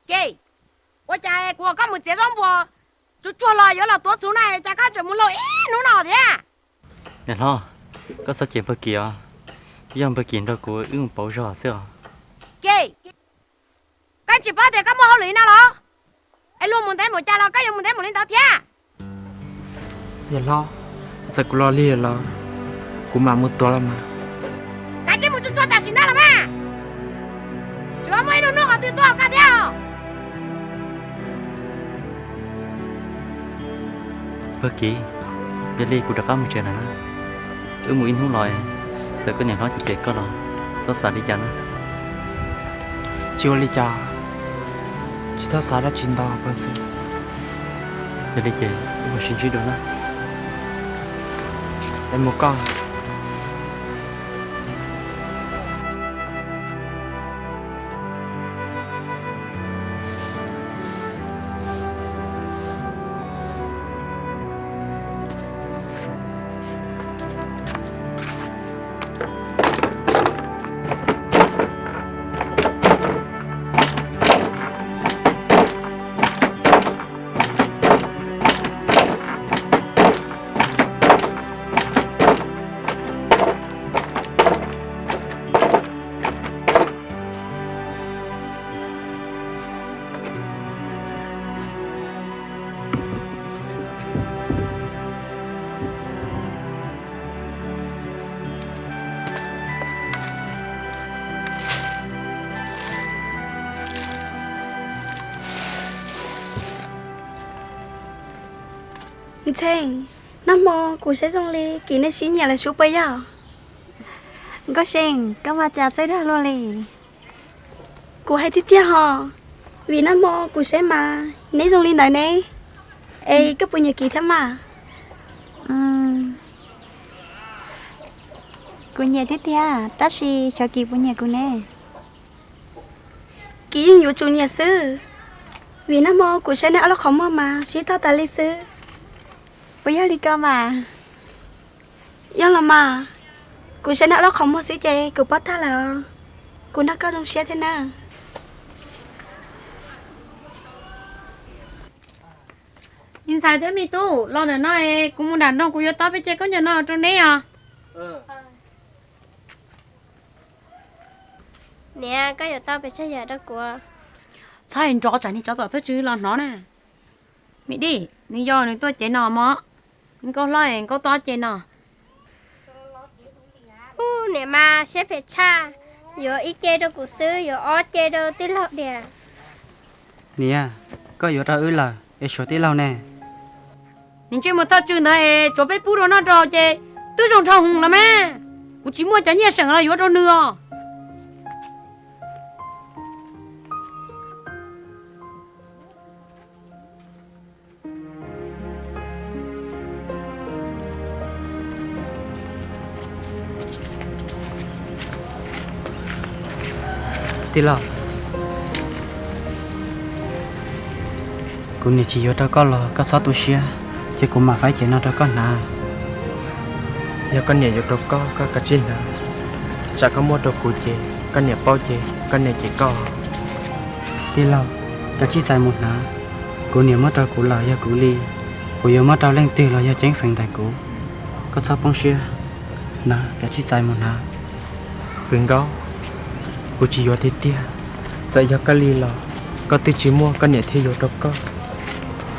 Ke, ua cas kuv kom koj mus txiav zaub npua, tsuag tsuag los yuav los tuav txhuv na, cas koj tseem mus laus ib hnub no thiab? Niam hlob, koj txhob cem Npawg Kim os, yog Npawg Kim nrog kuv wb mus pauv zog xwb os. Ke, koj tsis paub tias koj muaj hauj lwm no los? Es luag mus ntev mus cas los koj yuav mus ntev mus li ntawd thiab? Niam hlob, txawm kuv los lig los kuv mam mus tuav los mas. Kav tsij mus tsuag tsuag tam sim no los mas, tsis muaj ib hnub hnub qhov twg tuaj koj thiab os. Npawg Kim, yog li kuv rov qab mus tsev lawm na. Wb mus ib hnub los, txawm koj niam hlob cem cem koj los txhob xav li cas na. Tsis ua li cas, tsis txhob xav dab tsi ntau koj xwb. Yog li ces wb mam sib ntsib dua na. Es mus koj. Ntxhee, nag hmo kuv saib zoo li Kim nej sib nyiam lawm sub puas yog? Nkauj See, koj mas cas txawj dag luaj li. Kuv hais tiag tiag hos, vim nag hmo kuv saib mas neb zoo li ntawd ne. Es koj puas nyiam Kim thiab mas? Kuv nyiam tiag tiag, tab sis xyov Kim puas nyiam kuv ne. Kiv yeej yuav tsum nyiam xwb, vim nag hmo kuv saib nej ob lub qhov muag mas sib tog tas li xwb. Puas yog li ko mas? Yog los mas, kuv saib nej ob lub qhov muag xwb ces kuv paub tag lawm. Kuv nrog koj zoo siab thiab na. Me ntxhais thiab me tub, los ntawm no es kuv mus nram nroog kuv yuav tau peb ce khaub ncaws no rau neb os. Niam, koj yuav tau pes tsawg yam rau kuv? Txhob hais nrov tsam niag tsov tom thawj tswg los hnov na. Me dij, nws yog nws tuaj cev no mog. Nkauj hlob es nkauj tuaj ob ce no. Ub, niam mas siab phem tshaj, yuav ib ce rau kuv xwb, yuav ob ce rau tij laug diam. Niam, koj yuav rau wb lawm es suav tij laug ne. Niag ntsej muag thawj tswg ntawd es tsuav peb pub rau noj rau haus ces twb zoo dhau hwv los mas. Kuv tsis muaj cov nyiaj seem los yuav rau nws os. Tij laug, kuv niam tsis yuav rau koj los koj txhob tu siab, ces kuv mam faib cev no rau koj hnav. Yog koj niam yuav rau koj, koj kav tsij hnav, tsam koj muab rau kuv ces koj niam paub ces koj niam cem koj. Tij laug, kav tsij txais mus hnav, kuv niam muab rau kuv lawm yog kuv li, kuv yuav muab rau leej twg los yog ceeb feem ntawm kuv. Koj txhob poob siab, hnav, kav tsij txais mus hnav. Phim Nkaub, kuv tsis yuav tiag tiag, txawm yog koj li los koj twb tsis muaj koj niam thiaj yuav rau koj,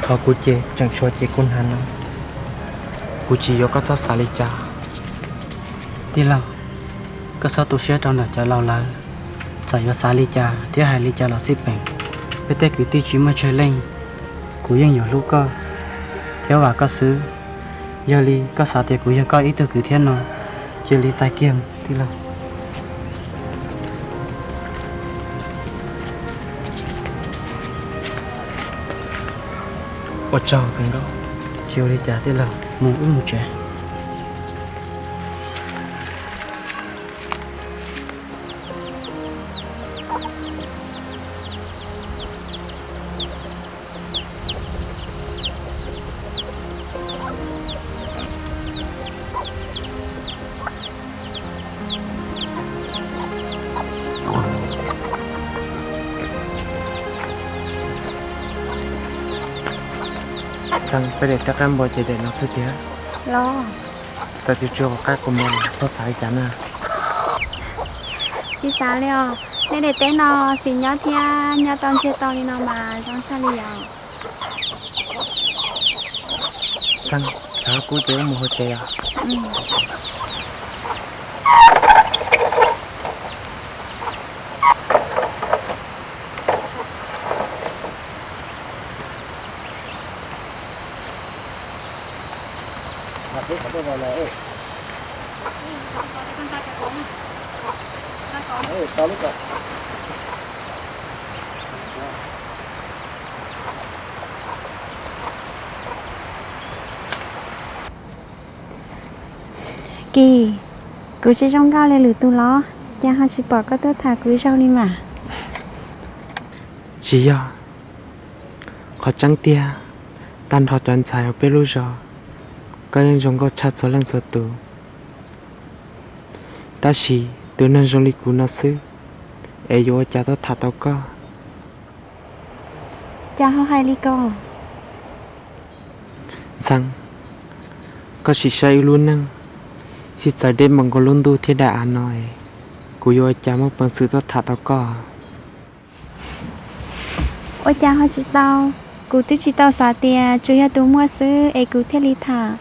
ho kuv ces tseem tshuav ces kuv hnav no, kuv tsis yuav koj txhob xav li cas. Tij laug, koj txhob tu siab rau ntawm cov laus lawv, txawm yuav xav li cas thiab hais li cas los xij peem, peb tej kwv tij tsis muaj tsawg leej, kuv yeej yuav hlub koj thiab vam koj xwb. Yog li koj xav tias kuv yog koj ib tug kwv thiab no, cia li txais kiag tij laug. Ua tsaug Phim Nkaub. Tsis ua li cas tij laug, mus wb mus tsev. Txheeb, peb daim teb qab npua ces daim no xwb tiag los? Txawm tias tsw qab kuv mus txhob xav li cas na. Tsis xav li os, nej daim teb no xis nyob thiab nyob tau ntsiag to li no mas zoo tshaj li os. Txheeb, txhob kub ces wb mus hauv tsev os. Kis, kuv tsis zoo nkauj li lwm tus los? Cas ho tsis pom koj tuaj tham kuv ib zaug li mas? Tsis yog. Qhov tseeb tiag, tag nrho cov ntxhais hauv peb lub zos, koj yeej zoo nkauj tshaj txhua leej txhua tus. Tab sis tus neeg zoo li kuv no xwb, es yuav ua cas tuaj tham tau koj? Cas ho hais li ko? Ntxhee, koj sim saib wb lub neej, sib txawv deb npaum nkaus lub ntuj thiab daim av no es, kuv yuav ua cas muaj peev xwm tuaj tham tau koj? Ua cas ho tsis tau? Kuv twb tsis tau xav tias tsuas yog tus muaj xwb es kuv thiaj li tham.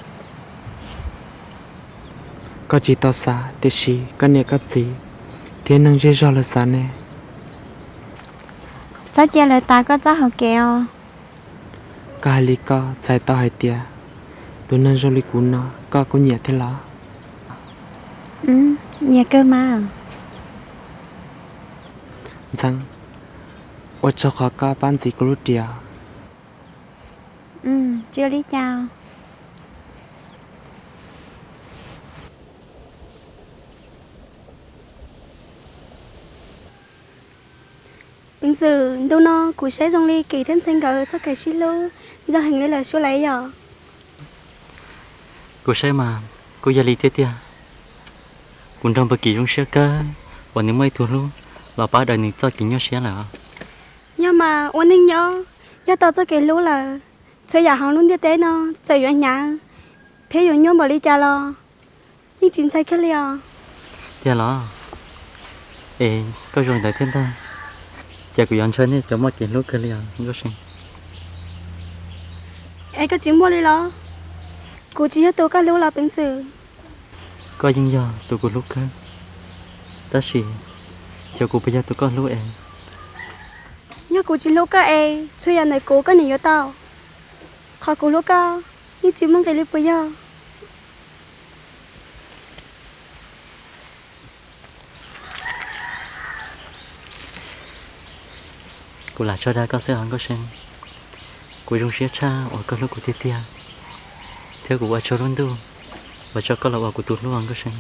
Koj tsis tau xav, tiam sis koj niam koj txiv thiab neeg zej zog lawv xav ne. Txhob cia lawv tav koj txoj hauv kev os. Koj hais li koj txhais tau hais tias tus neeg zoo li kuv no koj kuj nyiam thiab los? Nyiam kawg mas. Ntxhee, ua tsaug qhov koj pab ntxiv kuv lub riam. Tsis ua li cas. Peev xwm, ntu no kuv saib zoo li Kim thiab Ntxhee nkawd txoj kev sib hlub zoo heev li lawm suav lawm yom? Kuv saib mas kuj yog li thiab tiag. Kuv nrog npawg Kim zoo siab kawg uas nws muaj ib tug hlub los pab daws nws txoj kev nyuaj siab lawm. Yog mas ua neeg nyob, yog tau txoj kev hlub lawm, txhua yam hauv lub ntiaj teb no txawm yuav hnyav thiab yuav nyuaj npaum li cas los yeej tsis ntshai kiag li os. Tiag los? Es koj zoo ntawd thiab ntag, ces kuv yuav ntshai nej cov muaj kev hlub kawg li os Nkauj See. Es koj tsis muaj li los? Kuv tsis yog tus koj hlub los Peev xwm? Koj yeej yog tus kuv hlub kawg, tab sis xyov kuv puas yog tus koj hlub es. Yog kuv tsis hlub koj es txhua yam ntawm kuv koj nim yuav tau. Qhov kuv hlub koj yeej tsis muaj nqis li puas yog? Kuv lam tso dag koj xwb os Nkauj See. Kuv zoo siab tshaj uas koj hlub kuv tiag tiag, thiab kuv ua tsaug lub ntuj uas tso koj los ua kuv tus hlub os Nkauj See.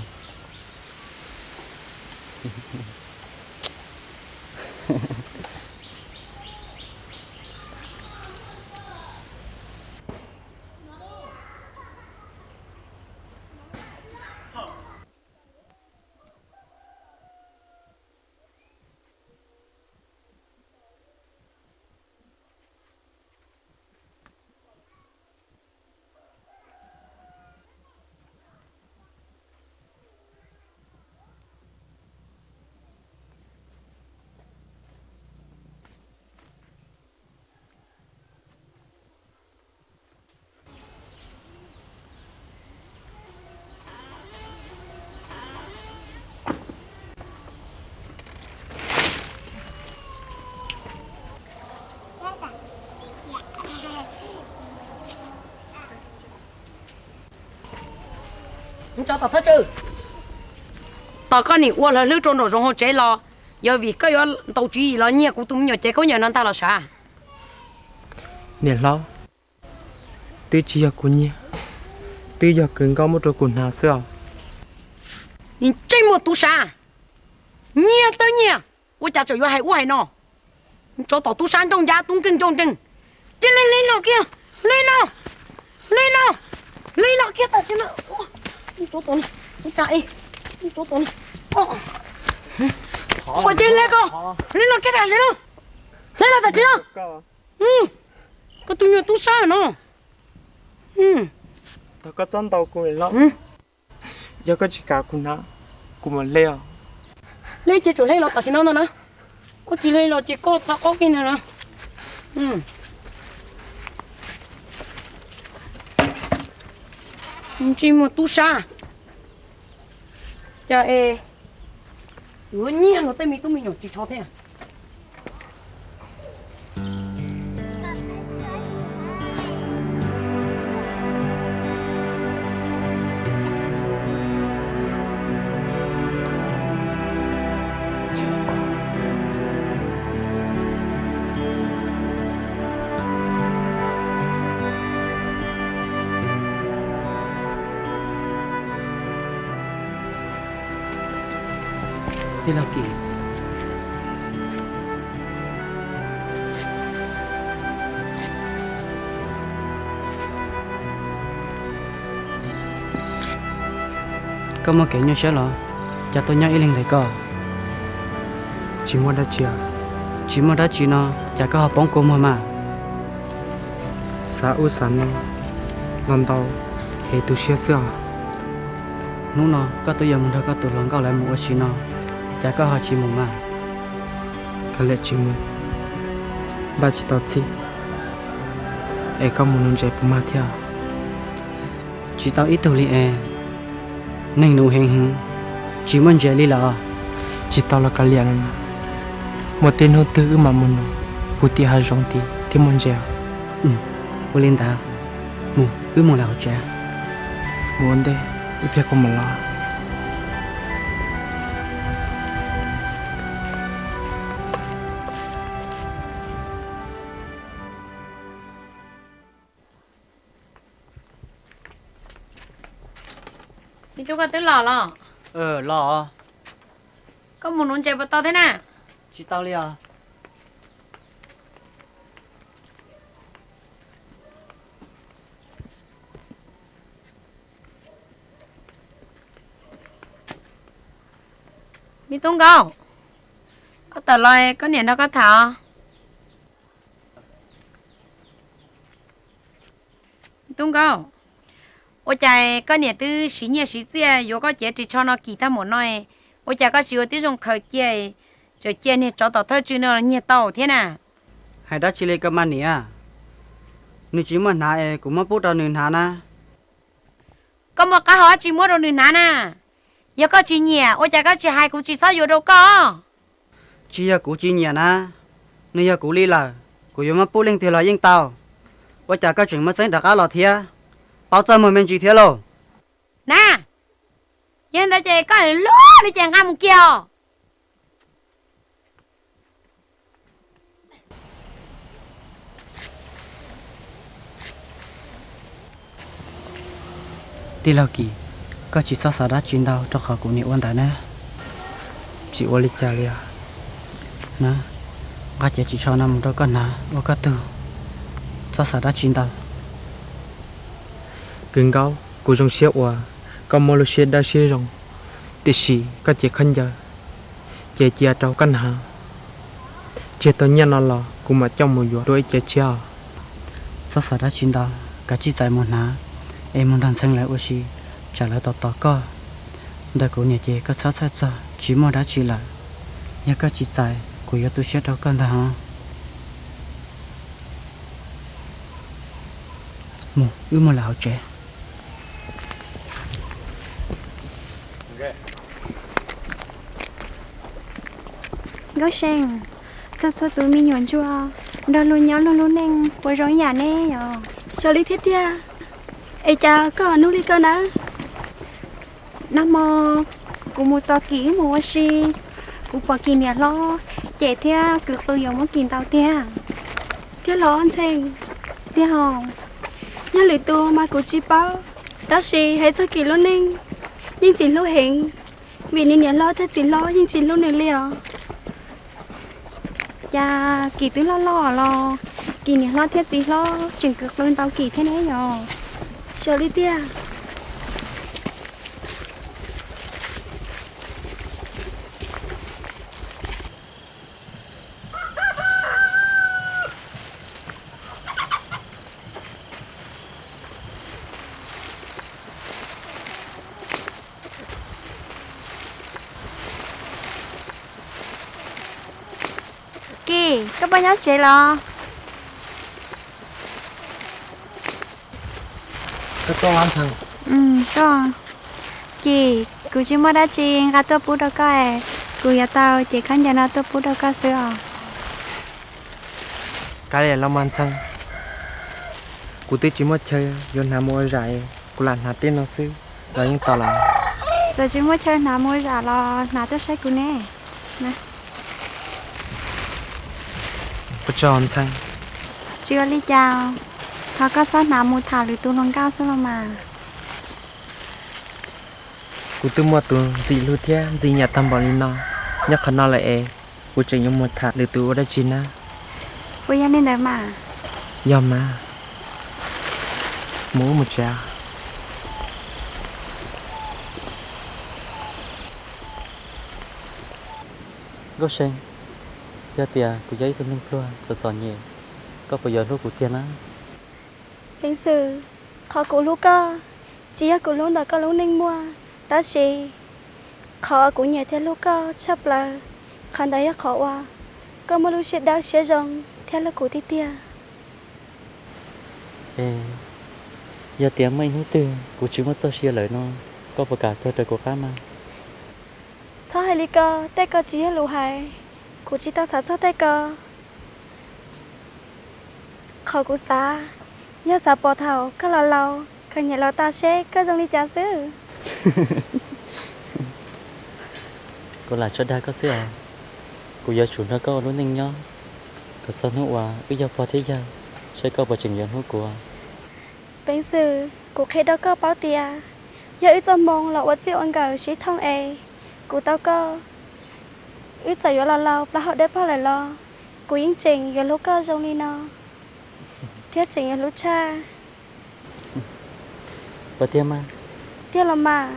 Tsov tom thawj tswj, tos koj nim ua hlo hlwb rau nraum zoov hauv tsev los yog vim koj yuav ntaus tswv yim los nyiag kuv tus me nyuam cev khaub ncaws no ntag los sav? Niam hlob, twb tsis yog kuv nyiag, twb yog kws nkauj muab rau kuv hnav xwb os. Nim ntsej muag tub sab, nyiag twb nyiag, ua cas tseem yuav hais ub hais no? Tsov tom tub sab nrauj ncab tub nkeeg ncauj nreeg. Cia li hle los kiag, hle los, hle los, hle los kiag tam sim no. Tsov tom, tsov tom, ua cia li hle ko, hle los kiag tam sim no, hle los tam sim no. Koj tus nyuag tub sab no. Thaum koj txhob ntaus kuv los, yog koj tsis kam kuv hnav, kuv mam hle os. Hle ces tsum hle los tam sim no no na. Koj tsis hle los ces koj txhob qaub kiag ntag na. Ntsej muag tub sab. Cas es yuav nyiag luag tej me tub me nyuam tsis tsho thiab. Tij laug Kim, koj muaj kev nyuaj siab los cas tuaj nyob ib leeg li koj? Tsis muaj dab tsi. Tsis muaj dab tsi no cas koj ho poob kua muag mas? Xav ub xav no los ntau es tu siab xwb os. Hnub no koj twb yuav mus nrog koj tus hluas nkauj lawv mus ua si no, cas koj ho tsis mus mas? Kav liam tsis mus, npaj tsis tau txhij, es koj mus nuv ntses puas mag thiab? Tsis tau ib tug li es, neeg nuv heev hwv, tsis muaj ntses li lawm. Tsis tau los kav liam, muaj tej hnub twg wb mam mus nuv puv tim hav zoov tid thiaj muaj ntses. Ua li ntawd, mus, wb mus lawm hauv tsev. Mus ua ntej, ib pliag kuv mam los. Me tub, koj twb los los? Los. Koj mus nuv ntses puas tau thiab na? Tsis tau li os. Tub Nkauj, koj tawm los koj niam nrog koj tham. Tub Nkauj, ua cas koj niam twb siv nyiaj siv txiaj yuav koj cev ris tsho no kim tag npaum no, ua cas koj tsis ua tib zoo khaws cia, tseem cia niag tsov tom thawj tswg no nyiag tau thiab na? Hais dab tsi li koj mas niam? Nws tsis muaj hnav es kuv muab pub rau nws hnav na. Koj muaj qab hau dab tsi muab rau nws hnav na? Yog koj tsis nyiam ua cas koj tsis hais kuv tsis txhob yuav rau koj? Tsis yog kuv tsis nyiam na, nws yog kuv li lawm, kuv yuav muab pub leej twg los yeej tau. Ua cas koj tseem muaj txeeb rov qab los thiab? Paub txaj muag me ntsis thiab lauj. Na, yog li ntawd ces koj lub li ces nqa mus kiag os. Tij laug Kim, koj tsis txhob xav dab tsi ntau rau qhov kuv niam ua ntawd na. Tsis ua li cas li os. Na, nqa cev ris tsho no mus rau koj hnav ua koj tug, txhob xav dab tsi ntau. Kwv Nkauj, kuv zoo siab uas koj muaj lub siab dawb siab zoo, tiam sis koj cev khaub ncaws ces cia rau koj hnav. Tseg tau nyiaj no los kuv mam coj mus yuav dua ib cev tshiab os. Txhob xav dab tsi ntau, kav tsij txais mus hnav es mus nrog Ntxhee lawv ua si, tsam lawv tos tos koj. Ntawm kuv niam ces koj txhob txhawj txog, tsis muaj dab tsi lawm. Yog koj tsis txais, kuv yuav tu siab rau koj ntag os. Mus, wb mus lawm hauv tsev. Nkauj See, txhua txhua tus me nyuam ntsuag nrog luag nyob luag lub neej puas zoo ib yam ne yom? Xyov li thiab tiag, es cas koj hnub li ko na? Nag hmo kuv mus tos Kim wb mus ua si, kuv pom Kim niam hlob cem thiab kwv qw yuav muab Kim ntaus tiag. Thiab los Ntxhee? Tiag hos. Yog lwm tus mas kuv tsis paub, tab sis hais txog Kim lub neej yeej txim hlub heev, vim nws niam hlob thiab txiv hlob yeej tsis hlub nws li os. Cas Kim twb loj loj los Kim niam hlob thiab txiv hlob tseem kwv qw ntaus Kim thiab ne yom? Xyov li tiag. Kim, koj puas nyob tsev los? Koj tuaj los Ntxhee? Koj, Kim, kuv tsis muaj dab tsi nqa tuaj pub rau koj, kuv yuav tau cev khaub ncaws no tuaj pub rau koj xwb os. Kav liam los mas Ntxhee, kuv twb tsis muaj chaw yuav hnav mus ua zam, kuv lam hnav tej no xwb los yeej tau lawm. Txawm tsis muaj chaw hnav mus ua zam los hnav tuaj saib kuv ne. Ua tsaug Ntxhee. Tsis ua li cas, thov koj txhob hnav mus tham lwm tus hluas nkauj xwb los mas. Kuv twb muaj tus ntxim hlub thiab ntxim nyiam tag npaum li no, nyob qhov no lawm es kuv tseem yuav mus tham lwm tus ua dab tsi na? Puas yog li ntawd mas? Yog mas. Mus wb mus tsev. Nkauj See, yog tias kuv yog ib tug neeg pluag txom txom nyem, koj puas yuav hlub kuv tiag na? Peev xwm, qhov kuv hlub koj tsis yog kuv hlub ntawm koj lub neej muaj, tab sis qhov kuv nyiam thiab hlub koj tshaj plaws, qhov ntawd yog qhov uas koj muaj lub siab dawb siab zoo thiab hlub kuv tiag tiag. Es yog tias muaj ib hnub twg kuv tsis muaj txoj sia lawm no, koj puas kam tuag raws kuv qab mas? Txhob hais li ko, tej ko tsis yog lus hais, kuv tsis tau xav txog tej ko. Qhov kuv xav, yog xav pom thaum koj laus laus, koj niam laus tas seb koj zoo li cas xwb. Kuv lam tso dag koj xwb os. Kuv yuav tsum nrog koj ua lub neej nyob kom txog hnub uas wb yog pog thiab yawg, seb koj puas tseem yuav hlub kuv. Peev xwm, kuv qhia rau koj paub tias yog wb txoj hmoo los ua txij ua nkawm sib thooj es kuv tau koj, wb txawm yuav los laus plaub hau dawb paug lawm los kuv yeej tseem yuav hlub koj zoo li no, thiab tseem yuav hlub tshaj. Puas tiag mas? Tiag los mas.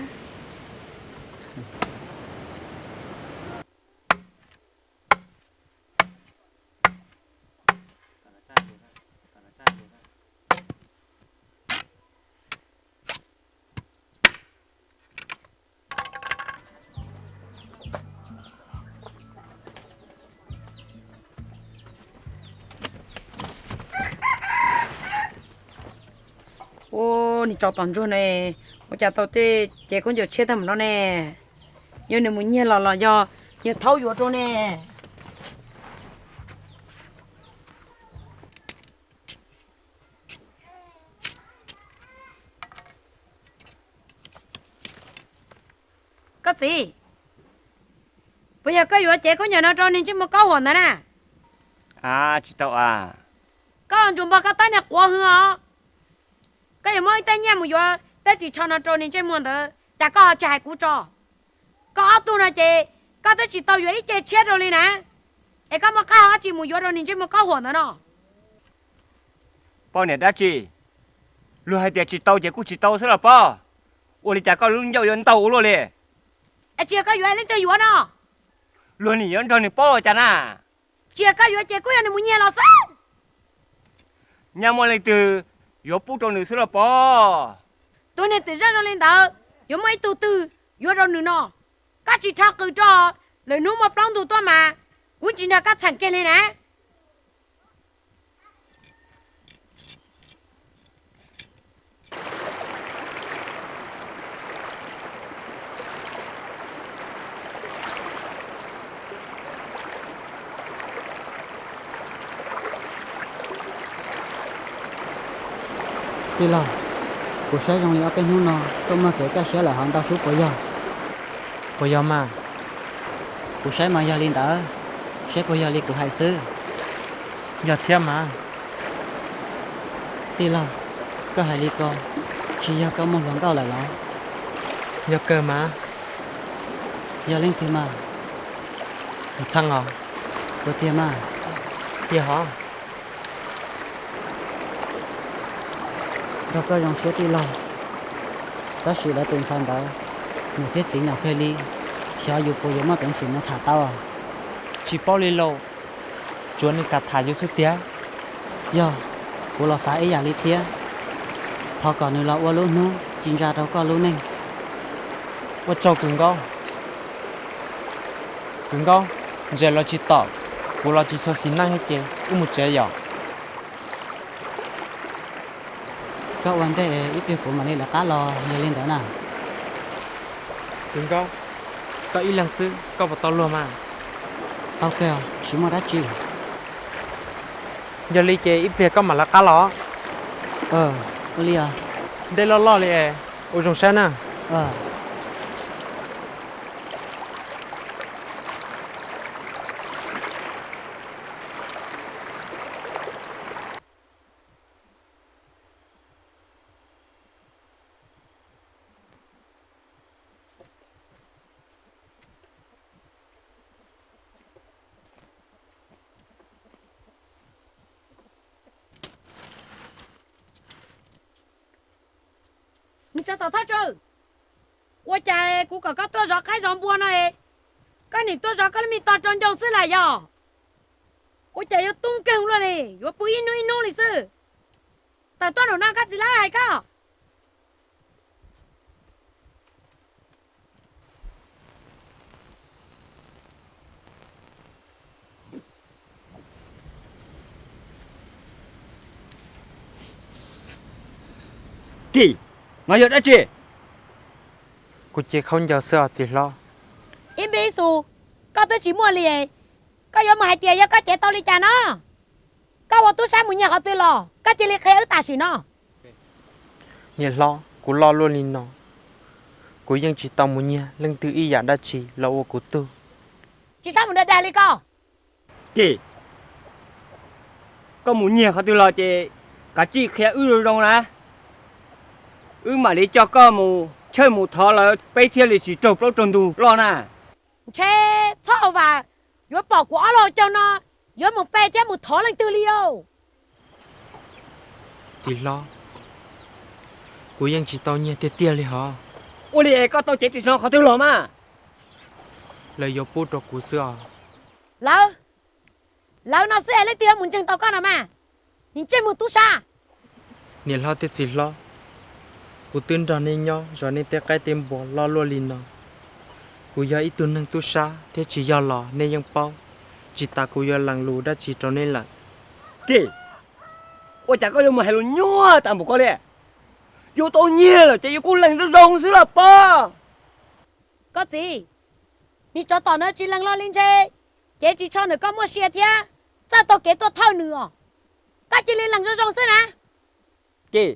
Ua niag tsov tom ntsuag ne, ua cas tau tej cev khaub ncaws tshiab tag mus no ne? Yog nws mus nyiag los los yog yawg Thaub yuav rau ne? Koj txiv, puas yog koj yuav cev khaub ncaws no rau niag ntsej muag kaub huam ntawd na? Tsis tau a. Koj ntsuas npog koj tab niag quav hwv os. Koj yuav muab ib tej nyiaj mus yuav peb ris tsho no rau niag ntsej muag ntawd, cas koj ho tsis hais kuv tso? Koj ob tug no ces koj twb tsis tau yuav ib ce tshiab rau li na, es koj muaj qab hau dab tsi mus yuav rau niag ntsej muag kaub huam ntawd no? Poj niam dab tsi? Luag hais tias tsis tau ces kuj tsis tau xwb los pob. Ua li cas koj lub ncauj yuav ntau ua luaj li? Es tsis yog koj yuav leej twg yuav no? Luag nim yuav nrog nws paub los cas na? Tsis yog koj yuav ces kuj yog nws mus nyiag los xwb. Nyaj muaj leej twg yuav pub rau nws xwb los pob. Tus niag twm zaj zoo li ntawd yuav muaj ib tug twg yuav rau nws no? Koj tsis rho qws rau, lwm hnub muaj plaub ntug tuaj mas kuv tsis nrog koj txheem kiag li na. Tij laug, kuv saib zoo li ob peb hnub no tuaj muaj kev kaj siab lawm hov ntau sub puas yog? Puas yog mas? Kuv saib mas yog li ntawd, saib puas yog li kuv hais xwb. Yog thiab mas. Tij laug, koj hais li ko, tsis yog koj muaj hluas nkauj lawm los? Yog kawg mas. Yog leej twg mas? Ntxhee os. Puas tiag mas? Tiag hov. Nrog koj zoo siab tij laug, tab sis lawv tus ntxhais ntawd niam thiab txiv nyoam kawg li, xyov yus puas yuav muaj peev xwm mus tham tau. Tsis paub li lauj, tsuav nws kam tham yus xwb tiag. Yog, kuv los xav ib yam li thiab. Thov kom nws los ua lub hnub ci ntsa rau koj lub neej. Ua tsaug kws nkauj. Kws nkauj, ntses los tsis tom, kuv los tsis txhua xis neej thiab ces wb mus tsev yom. Koj ua ntej ib pliag kuv mam li lawv qab los yog li ntawd na. Kws nkauj, koj ib leeg xwb koj puas tau luag mas? Tau kawg, tsis muaj dab tsi. Yog li ces ib pliag koj mam lawv qab los. Ua li os. Dej loj loj li es ua zoo saib na. Nws tsa tom thaj tsawg, ua cas kuv kom koj tuaj zov qaib zov npua no es koj nim tuaj zov koj lub me tog rau ncauj xwb lam yog? Ua cas yuav tub nkeeg luaj li, yuav pw ib hnub ib hnub li xwb. Tawm tuaj nraum no koj txiv lawv hais koj. Kim, no yog dab tsi? Kuv cev khaub ncaws xwb os txiv hlob. Ib npib xus, koj twb tsis muaj li, koj yuav mus hais tias yog koj cev tau li cas no? Koj ua tub sab mus nyiag qhov twg los koj cia li qhia wb tam sim no. Niam hlob, kuv loj luaj li no, kuv yeej tsis tau mus nyiag leej twg ib yam dab tsi los ua kuv tug. Tsis txhob mus dag dag li koj. Kim, koj mus nyiag qhov twg los ces kav tsij qhia wb zoo zoo na, wb mam li coj koj mus tshawj mus thov lawv peb thiaj li tsis raug plaub raug ntug loj na. Ntshe txhob ua vam, yuav pom kuv ob lub caug no yuav mus pe thiab mus thov leej twg li os. Txiv hlob, kuv yeej tsis tau nyiag tiag tiag li hos. Ua li es koj tau cev ris no qhov twg los mas? Lawv yuav pub rau kuv xwb os. Lawv, lawv no xwb es leej twg yuav mus ntseeg tau koj no mas? Niag ntsej muag tub sab. Niam hlob thiab txiv hlob, kuv twb nrog nej nyob zov nej tej qaib tej npua loj luaj li no. Kuv yog ib tug neeg tub sab thiab tsis yog los nej yeej paub, tsis tas kuv yuav lees lus dab tsi rau nej lawm. Kim, ua cas koj yuav mus hais lus nyuaj tas npaum koj li? Yuav tau nyiag lawm ces yuav kuj lees zoo zoo xwb los pog. Koj txiv, niag tsov tom no tsis lees los li ntshe cev ris tsho ntawm koj muaj sia thiab txawj tau kev tuaj thawj nws os. Koj cia li lees zoo zoo xwb na. Ces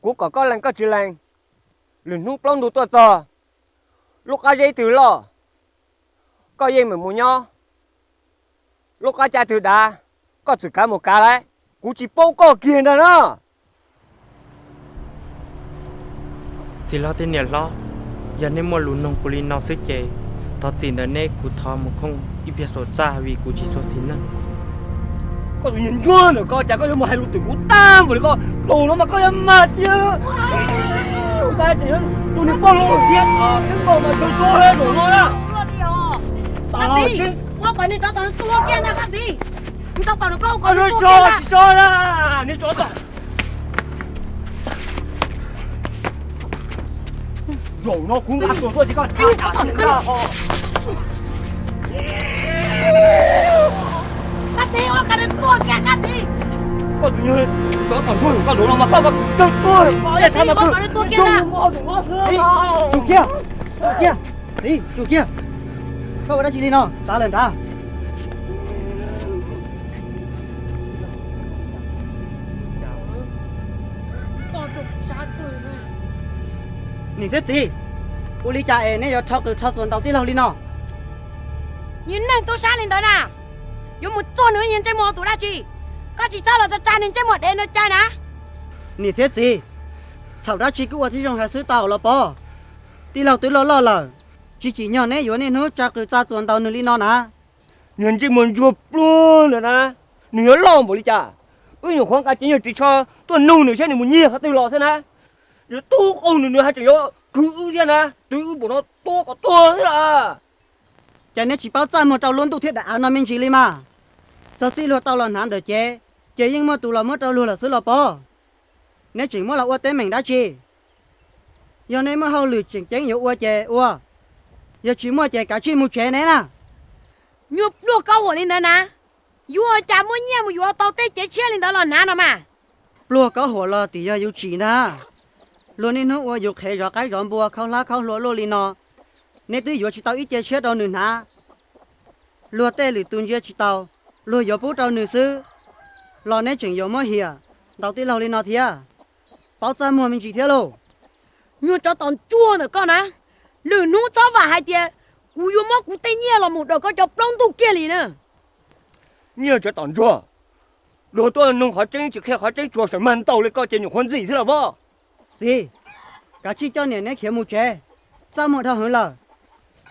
kuv kom koj lees koj tsis lees, lwm hnub plaub ntug tuaj txog, lub qab zeb twg loj koj yeej meem mus nyob, lub qab cai twg dav koj txwm kav mus kav lawm, kuv tsis paub koj kiag ntag na. Txiv hlob thiab niam hlob, yog nej muaj lus nug kuv li no xwb ces thov txim ntawm nej, kuv thov mus khooj ib pliag saum txaj vim kuv tsis xyuam xim neej. Koj tus niag ntsuag ntawm koj, cas koj yuav mus hais lus twm kuv tag npaum li koj, tus no mas koj yuav mag tiag. Tus niag poj lug thiab tseeb npaum mas kawg tuag tus no na. Txiv, ua kom niag tsov tom no tua kiag ntag koj txiv. Niag tsov tom no koj ua kom nws tua kiag ntag. Tsis tso na, niag tsov tom Zaum no kuv nqa tuaj tuaj tsis koj tsis tsov tom no. Koj txiv, ua kom nws tua kiag koj txiv. Koj tus niag tsov tom ntsuag koj lus no mas koj mas kawg tuag, koj ua txhab mas kawg. Tsum kiag, tsum kiag, txiv, tsum kiag. Koj ua dab tsi li no, txav lawm nrad. Niam thiab txiv, ua li cas es neb yuav rho qws rho txuas ntaus tij laug li no? Niag neeg tub sab li ntawd na, yuav mus txuag nws niag ntsej muag tus dab tsi? Koj tsis txhob los tsa tsa niag ntsej muag dev no cai na. Niam thiab txiv, txhaum dab tsi kuj ua tib zoo hais xwb tau los pog. Tij laug twb loj loj lawm, tsis tsim nyog neb yuav niaj hnub tsa qws tsa txuas ntaus nws li no na. Niag ntsej muag ntsuag pluag ntawd na, nws yuav loj npaum li cas? Wb nyuam qhuav nqa cev nyuag ris tsho tuaj nug nws saib nws mus nyiag qhov twg los xwb na. Yuav tub qaug nws, nws haj tseem yuav khwv wb thiab na, twv wb npaum no tua kom tuag xwb las. Cas neb tsis paub txaj muag rau lub ntuj thiab daim av no me ntsis li mas? Txog txij luag tau los hnav ntawm cev, ces yeej muaj tus los muab rau luag lawm xwb los pog. Neb tseem muab los ua teeb meem dab tsi? Yog neb muaj hauj lwm tseem ceeb yuav ua ces ua, yog tsis muaj ces kav tsij mus tsev neb na. Nyuag pluag kaub huam li ntawd na, yuav ua cas muaj nyiaj mus yuav tau tej cev tshiab li ntawd los hnav no mas? Pluag kaub huam los tim yog yus tsim ntag. Luag niaj hnub ua yus qhev zov qaib zov npua khaub hlab khaub hlua luaj li no, neb twb yuav tsis tau ib ce tshiab rau nws hnav. Luag tej lwm tus ntsia tsis taus, luag yuav pub rau nws xwb, los neb tseem yuav muab hiam ntaus tij laug li no thiab. Paub txaj muag me ntsis thiab lauj. Nyuag tsov tom ntsuag ntawm koj na, lwm hnub txhob vam hais tias kuv yuav muab kuv tej nyiaj los mus daws koj cov plaub ntug kiag li na. Nyuag tsov tom ntsuag, luag tuaj nug qhov tseeb tsis qhia qhov tseeb tsuas sawv mag ntaus li koj ces nyuam qhuav ntxim xwb los pog. Txiv, kav tsij coj niam neb khiav mus tsev, txaj muag dhau heev lawm.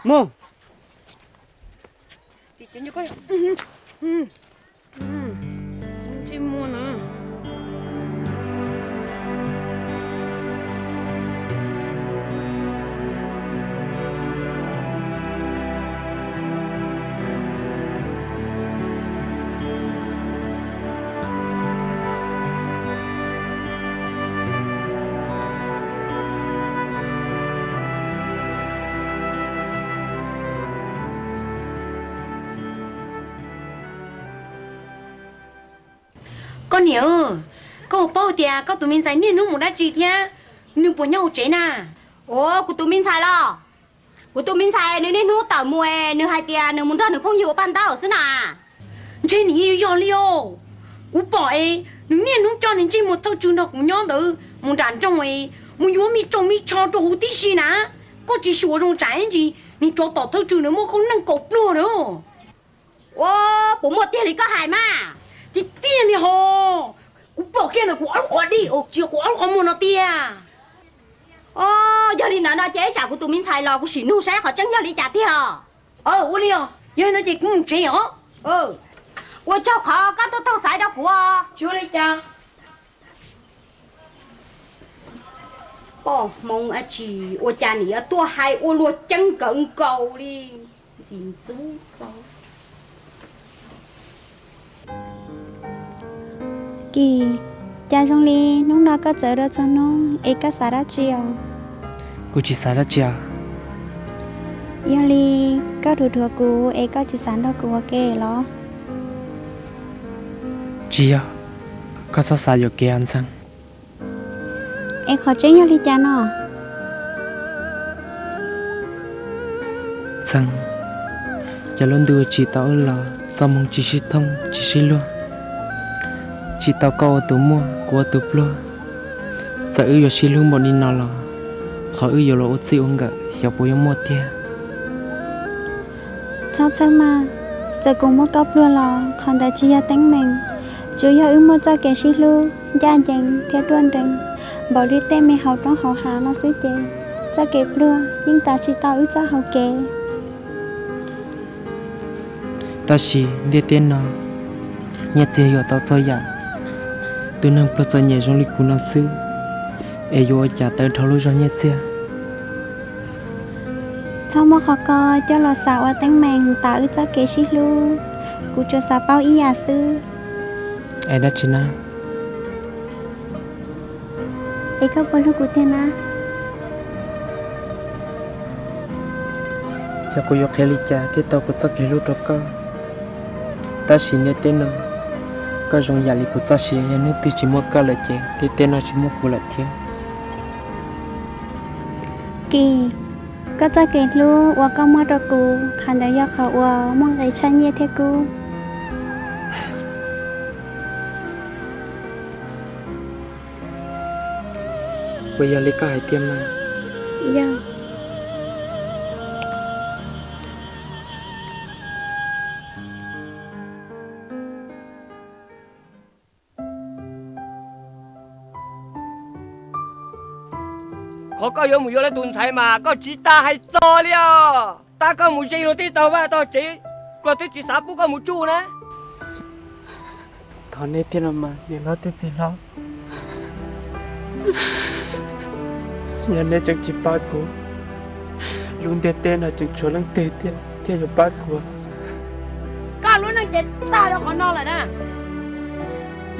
Mus. Koj niam, koj puas paub tias koj tus me ntxhais niaj hnub mus dab tsi thiab nws puas nyob hauv tsev na? Ua, kuv tus me ntxhais los? Kuv tus me ntxhais nws niaj hnub tawm mus es nws hais tias nws mus nrog nws phooj ywg ua paj ntaub xwb na. Ntshe nws yeej yog li os. Kuv pom es nws niaj hnub coj nws ntsej muag thawj tswg nrog kuv nyob ntawd mus nram nroog es mus yuav me tsaus me tsho rau huv tib si na. Koj tsis xyuas zoo tsam ib ntsis nws tsov tom thawj tswg nws muaj koob neej kaum pluag na. Ua, puas muaj tiag li koj hais mas? Tiag tiag li hos. Kuv pom kiag ntawm kuv ob lub qhov dij, tsis yog kuv ob lub qhov muag no tiag. Yog li ntawd no ces tsam kuv tus me ntxhais los kuv sim nug saib qhov tseeb yog li cas tiag. Ua li os, yog li ntawd ces kuv mus tsev os. Ua tsaug qhov koj tuaj taug xaiv rau kuv. Tsis ua li cas. Poj Hmoob dab tsi ua cas nws yuav tuaj hais ua luag ceeb nkawd nkaus li. Ntxim ntxub. Kis, cas zoo li hnub no koj txawv dua txhua hnub es koj xav dab tsi os? Kuv tsis xav dab tsi. Yog li koj dhuav dhuav kuv es koj tsis xav nrog kuv ua ke los? Tsis yog, koj txhob xav yuam kev Ntxhee. Es qhov tseeb yog li cas no? Txheej, cov lub ntuj tsim tau wb los txoj hmoo tsis sib thoob tsis sib luag, tsim tau koj ua tus muaj kuv ua tus pluag. Txawm wb yuav sib hlub npaum li no los qhov wb yuav los ua txij ua nkawm xyov puas yuav muaj tiag. Txhob txhawj mas, txawm kuv muab koj pluag los qhov ntawd tsis yog teeb meem, tsuas yog wb muaj txoj kev sib hlub ncaj ncees thiab ruaj nrees npaum li tej me hauv roob hauv hav no xwb ces txoj kev pluag yeej tav tsis tau wb txoj hau kev. Tab sis ntiaj teb no nyiaj txiag yuam tau txhua yam, tus neeg pluag txom nyem zoo li kuv no xwb es yuav ua cas tawm dhau lub zog nyiaj txiag. Txhob muab qhov ko coj los xav ua teeb meem tav wb txoj kev sib hlub, kuv tsuas xav paub ib yam xwb. Es dab tsi na? Es koj puas hlub kuv tiag na? Xyov kuv yuav qhia li cas thiaj tau kuv txoj kev hlub rau koj, tab sis ntiaj teb no koj zoo yam li kuv txoj sia, yog hnub twg tsis muaj koj lawm ces ntiaj teb no tsis muaj kuv lawm thiab. Kis, koj txoj kev hlub uas koj muaj rau kuv, qhov ntawd yog qhov uas muaj nqis tshaj nyiaj thiab kub. Puas yog li koj hais tiag mas? Yog. Qhov koj yuav mus yuav lawv tus ntxhais mas koj tsis tas hais txog li os. Tab koj mus ze luag teb tau vaj tau tsev, luag twb tsis xav pub koj mus tsuj na. Thov nej thiab los mas niam hlob thiab txiv hlob, yog nej tseem tsis pab kuv, lub ntiaj teb no tseem tshuav leej twg thiaj yuav pab kuv? Koj lub neej ces tag rau qhov no lawm na.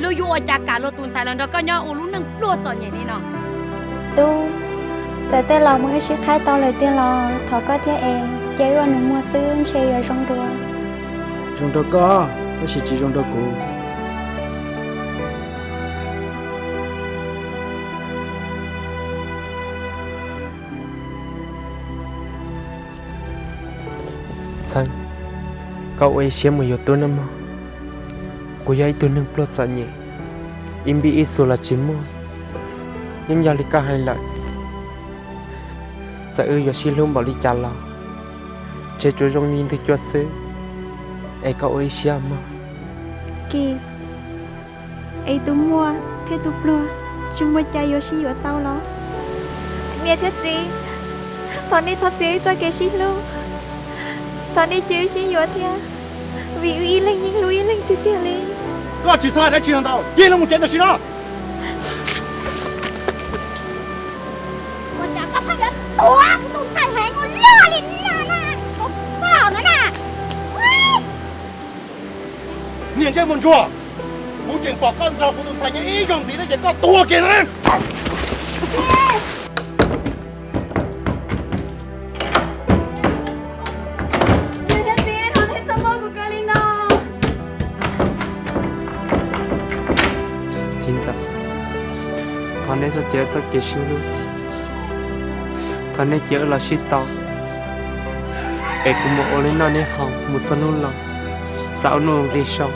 Luag yuav ua cas kam luag tus ntxhais los nrog koj nyob ua lub neej pluag txom nyem li no? Tub, txawm tej laus mus ib sib qhaib tau lawm tiag los thov koj thiab es cia wb ua nus muag xwb ntshe yuav zoo dua. Zoo rau koj, tab sis tsis zoo rau kuv. Txheej, koj ua ib siab mus yuav tub nawb mog. Kuv yog ib tug neeg pluag txom nyem, ib npib ib xu los tsis muaj. Yeej yog li koj hais lawm, txawm wb yuav sib hlub npaum li cas los ntshe tsuas zoo li ntwg cua xwb, es koj ua ib siab mog. Kis, es tus muaj thiab tus pluag tsis muaj cas yuav sib yuav tau los? Niam thiab txiv, thov nej txhob txiav wb txoj kev sib hlub, thov nej cia wb sib yuav thiab, vim wb ib leeg yeej hlub ib leeg tiag tiag li. Koj tsis txhob hais dab tsi no ntau, cia li mus tsev tam sim no. Ua cas koj pheej yuav tuav kuv tus ntxhais heev ua luaj li no na, koj no na. Niam ntsej muag ntsuag, kuv tseem pom koj nrog kuv tus ntxhais nyob ib zaug ntxiv thiab ces koj tuag kiag no na. Txiv ntxawm, thov nej txhob txiav txoj kev sib hlub, thov nej cia wb los sib tau, es kuv mus ua li noj neb haus mus txog hnub laus, xav ua nuj nqi sau.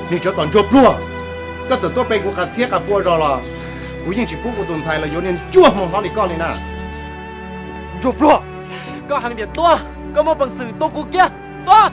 Niag tsov tom ntsuag pluag, koj txawm tuaj pe kuv qas txhiab qas pua zog los kuv yeej tsis pub kuv tus ntxhais los yuav niag ntsuag hmoo hlob li koj li na. Ntsuag pluag, koj heev tiag tuaj, koj muaj peev xwm tua kuv kiag, tuaj.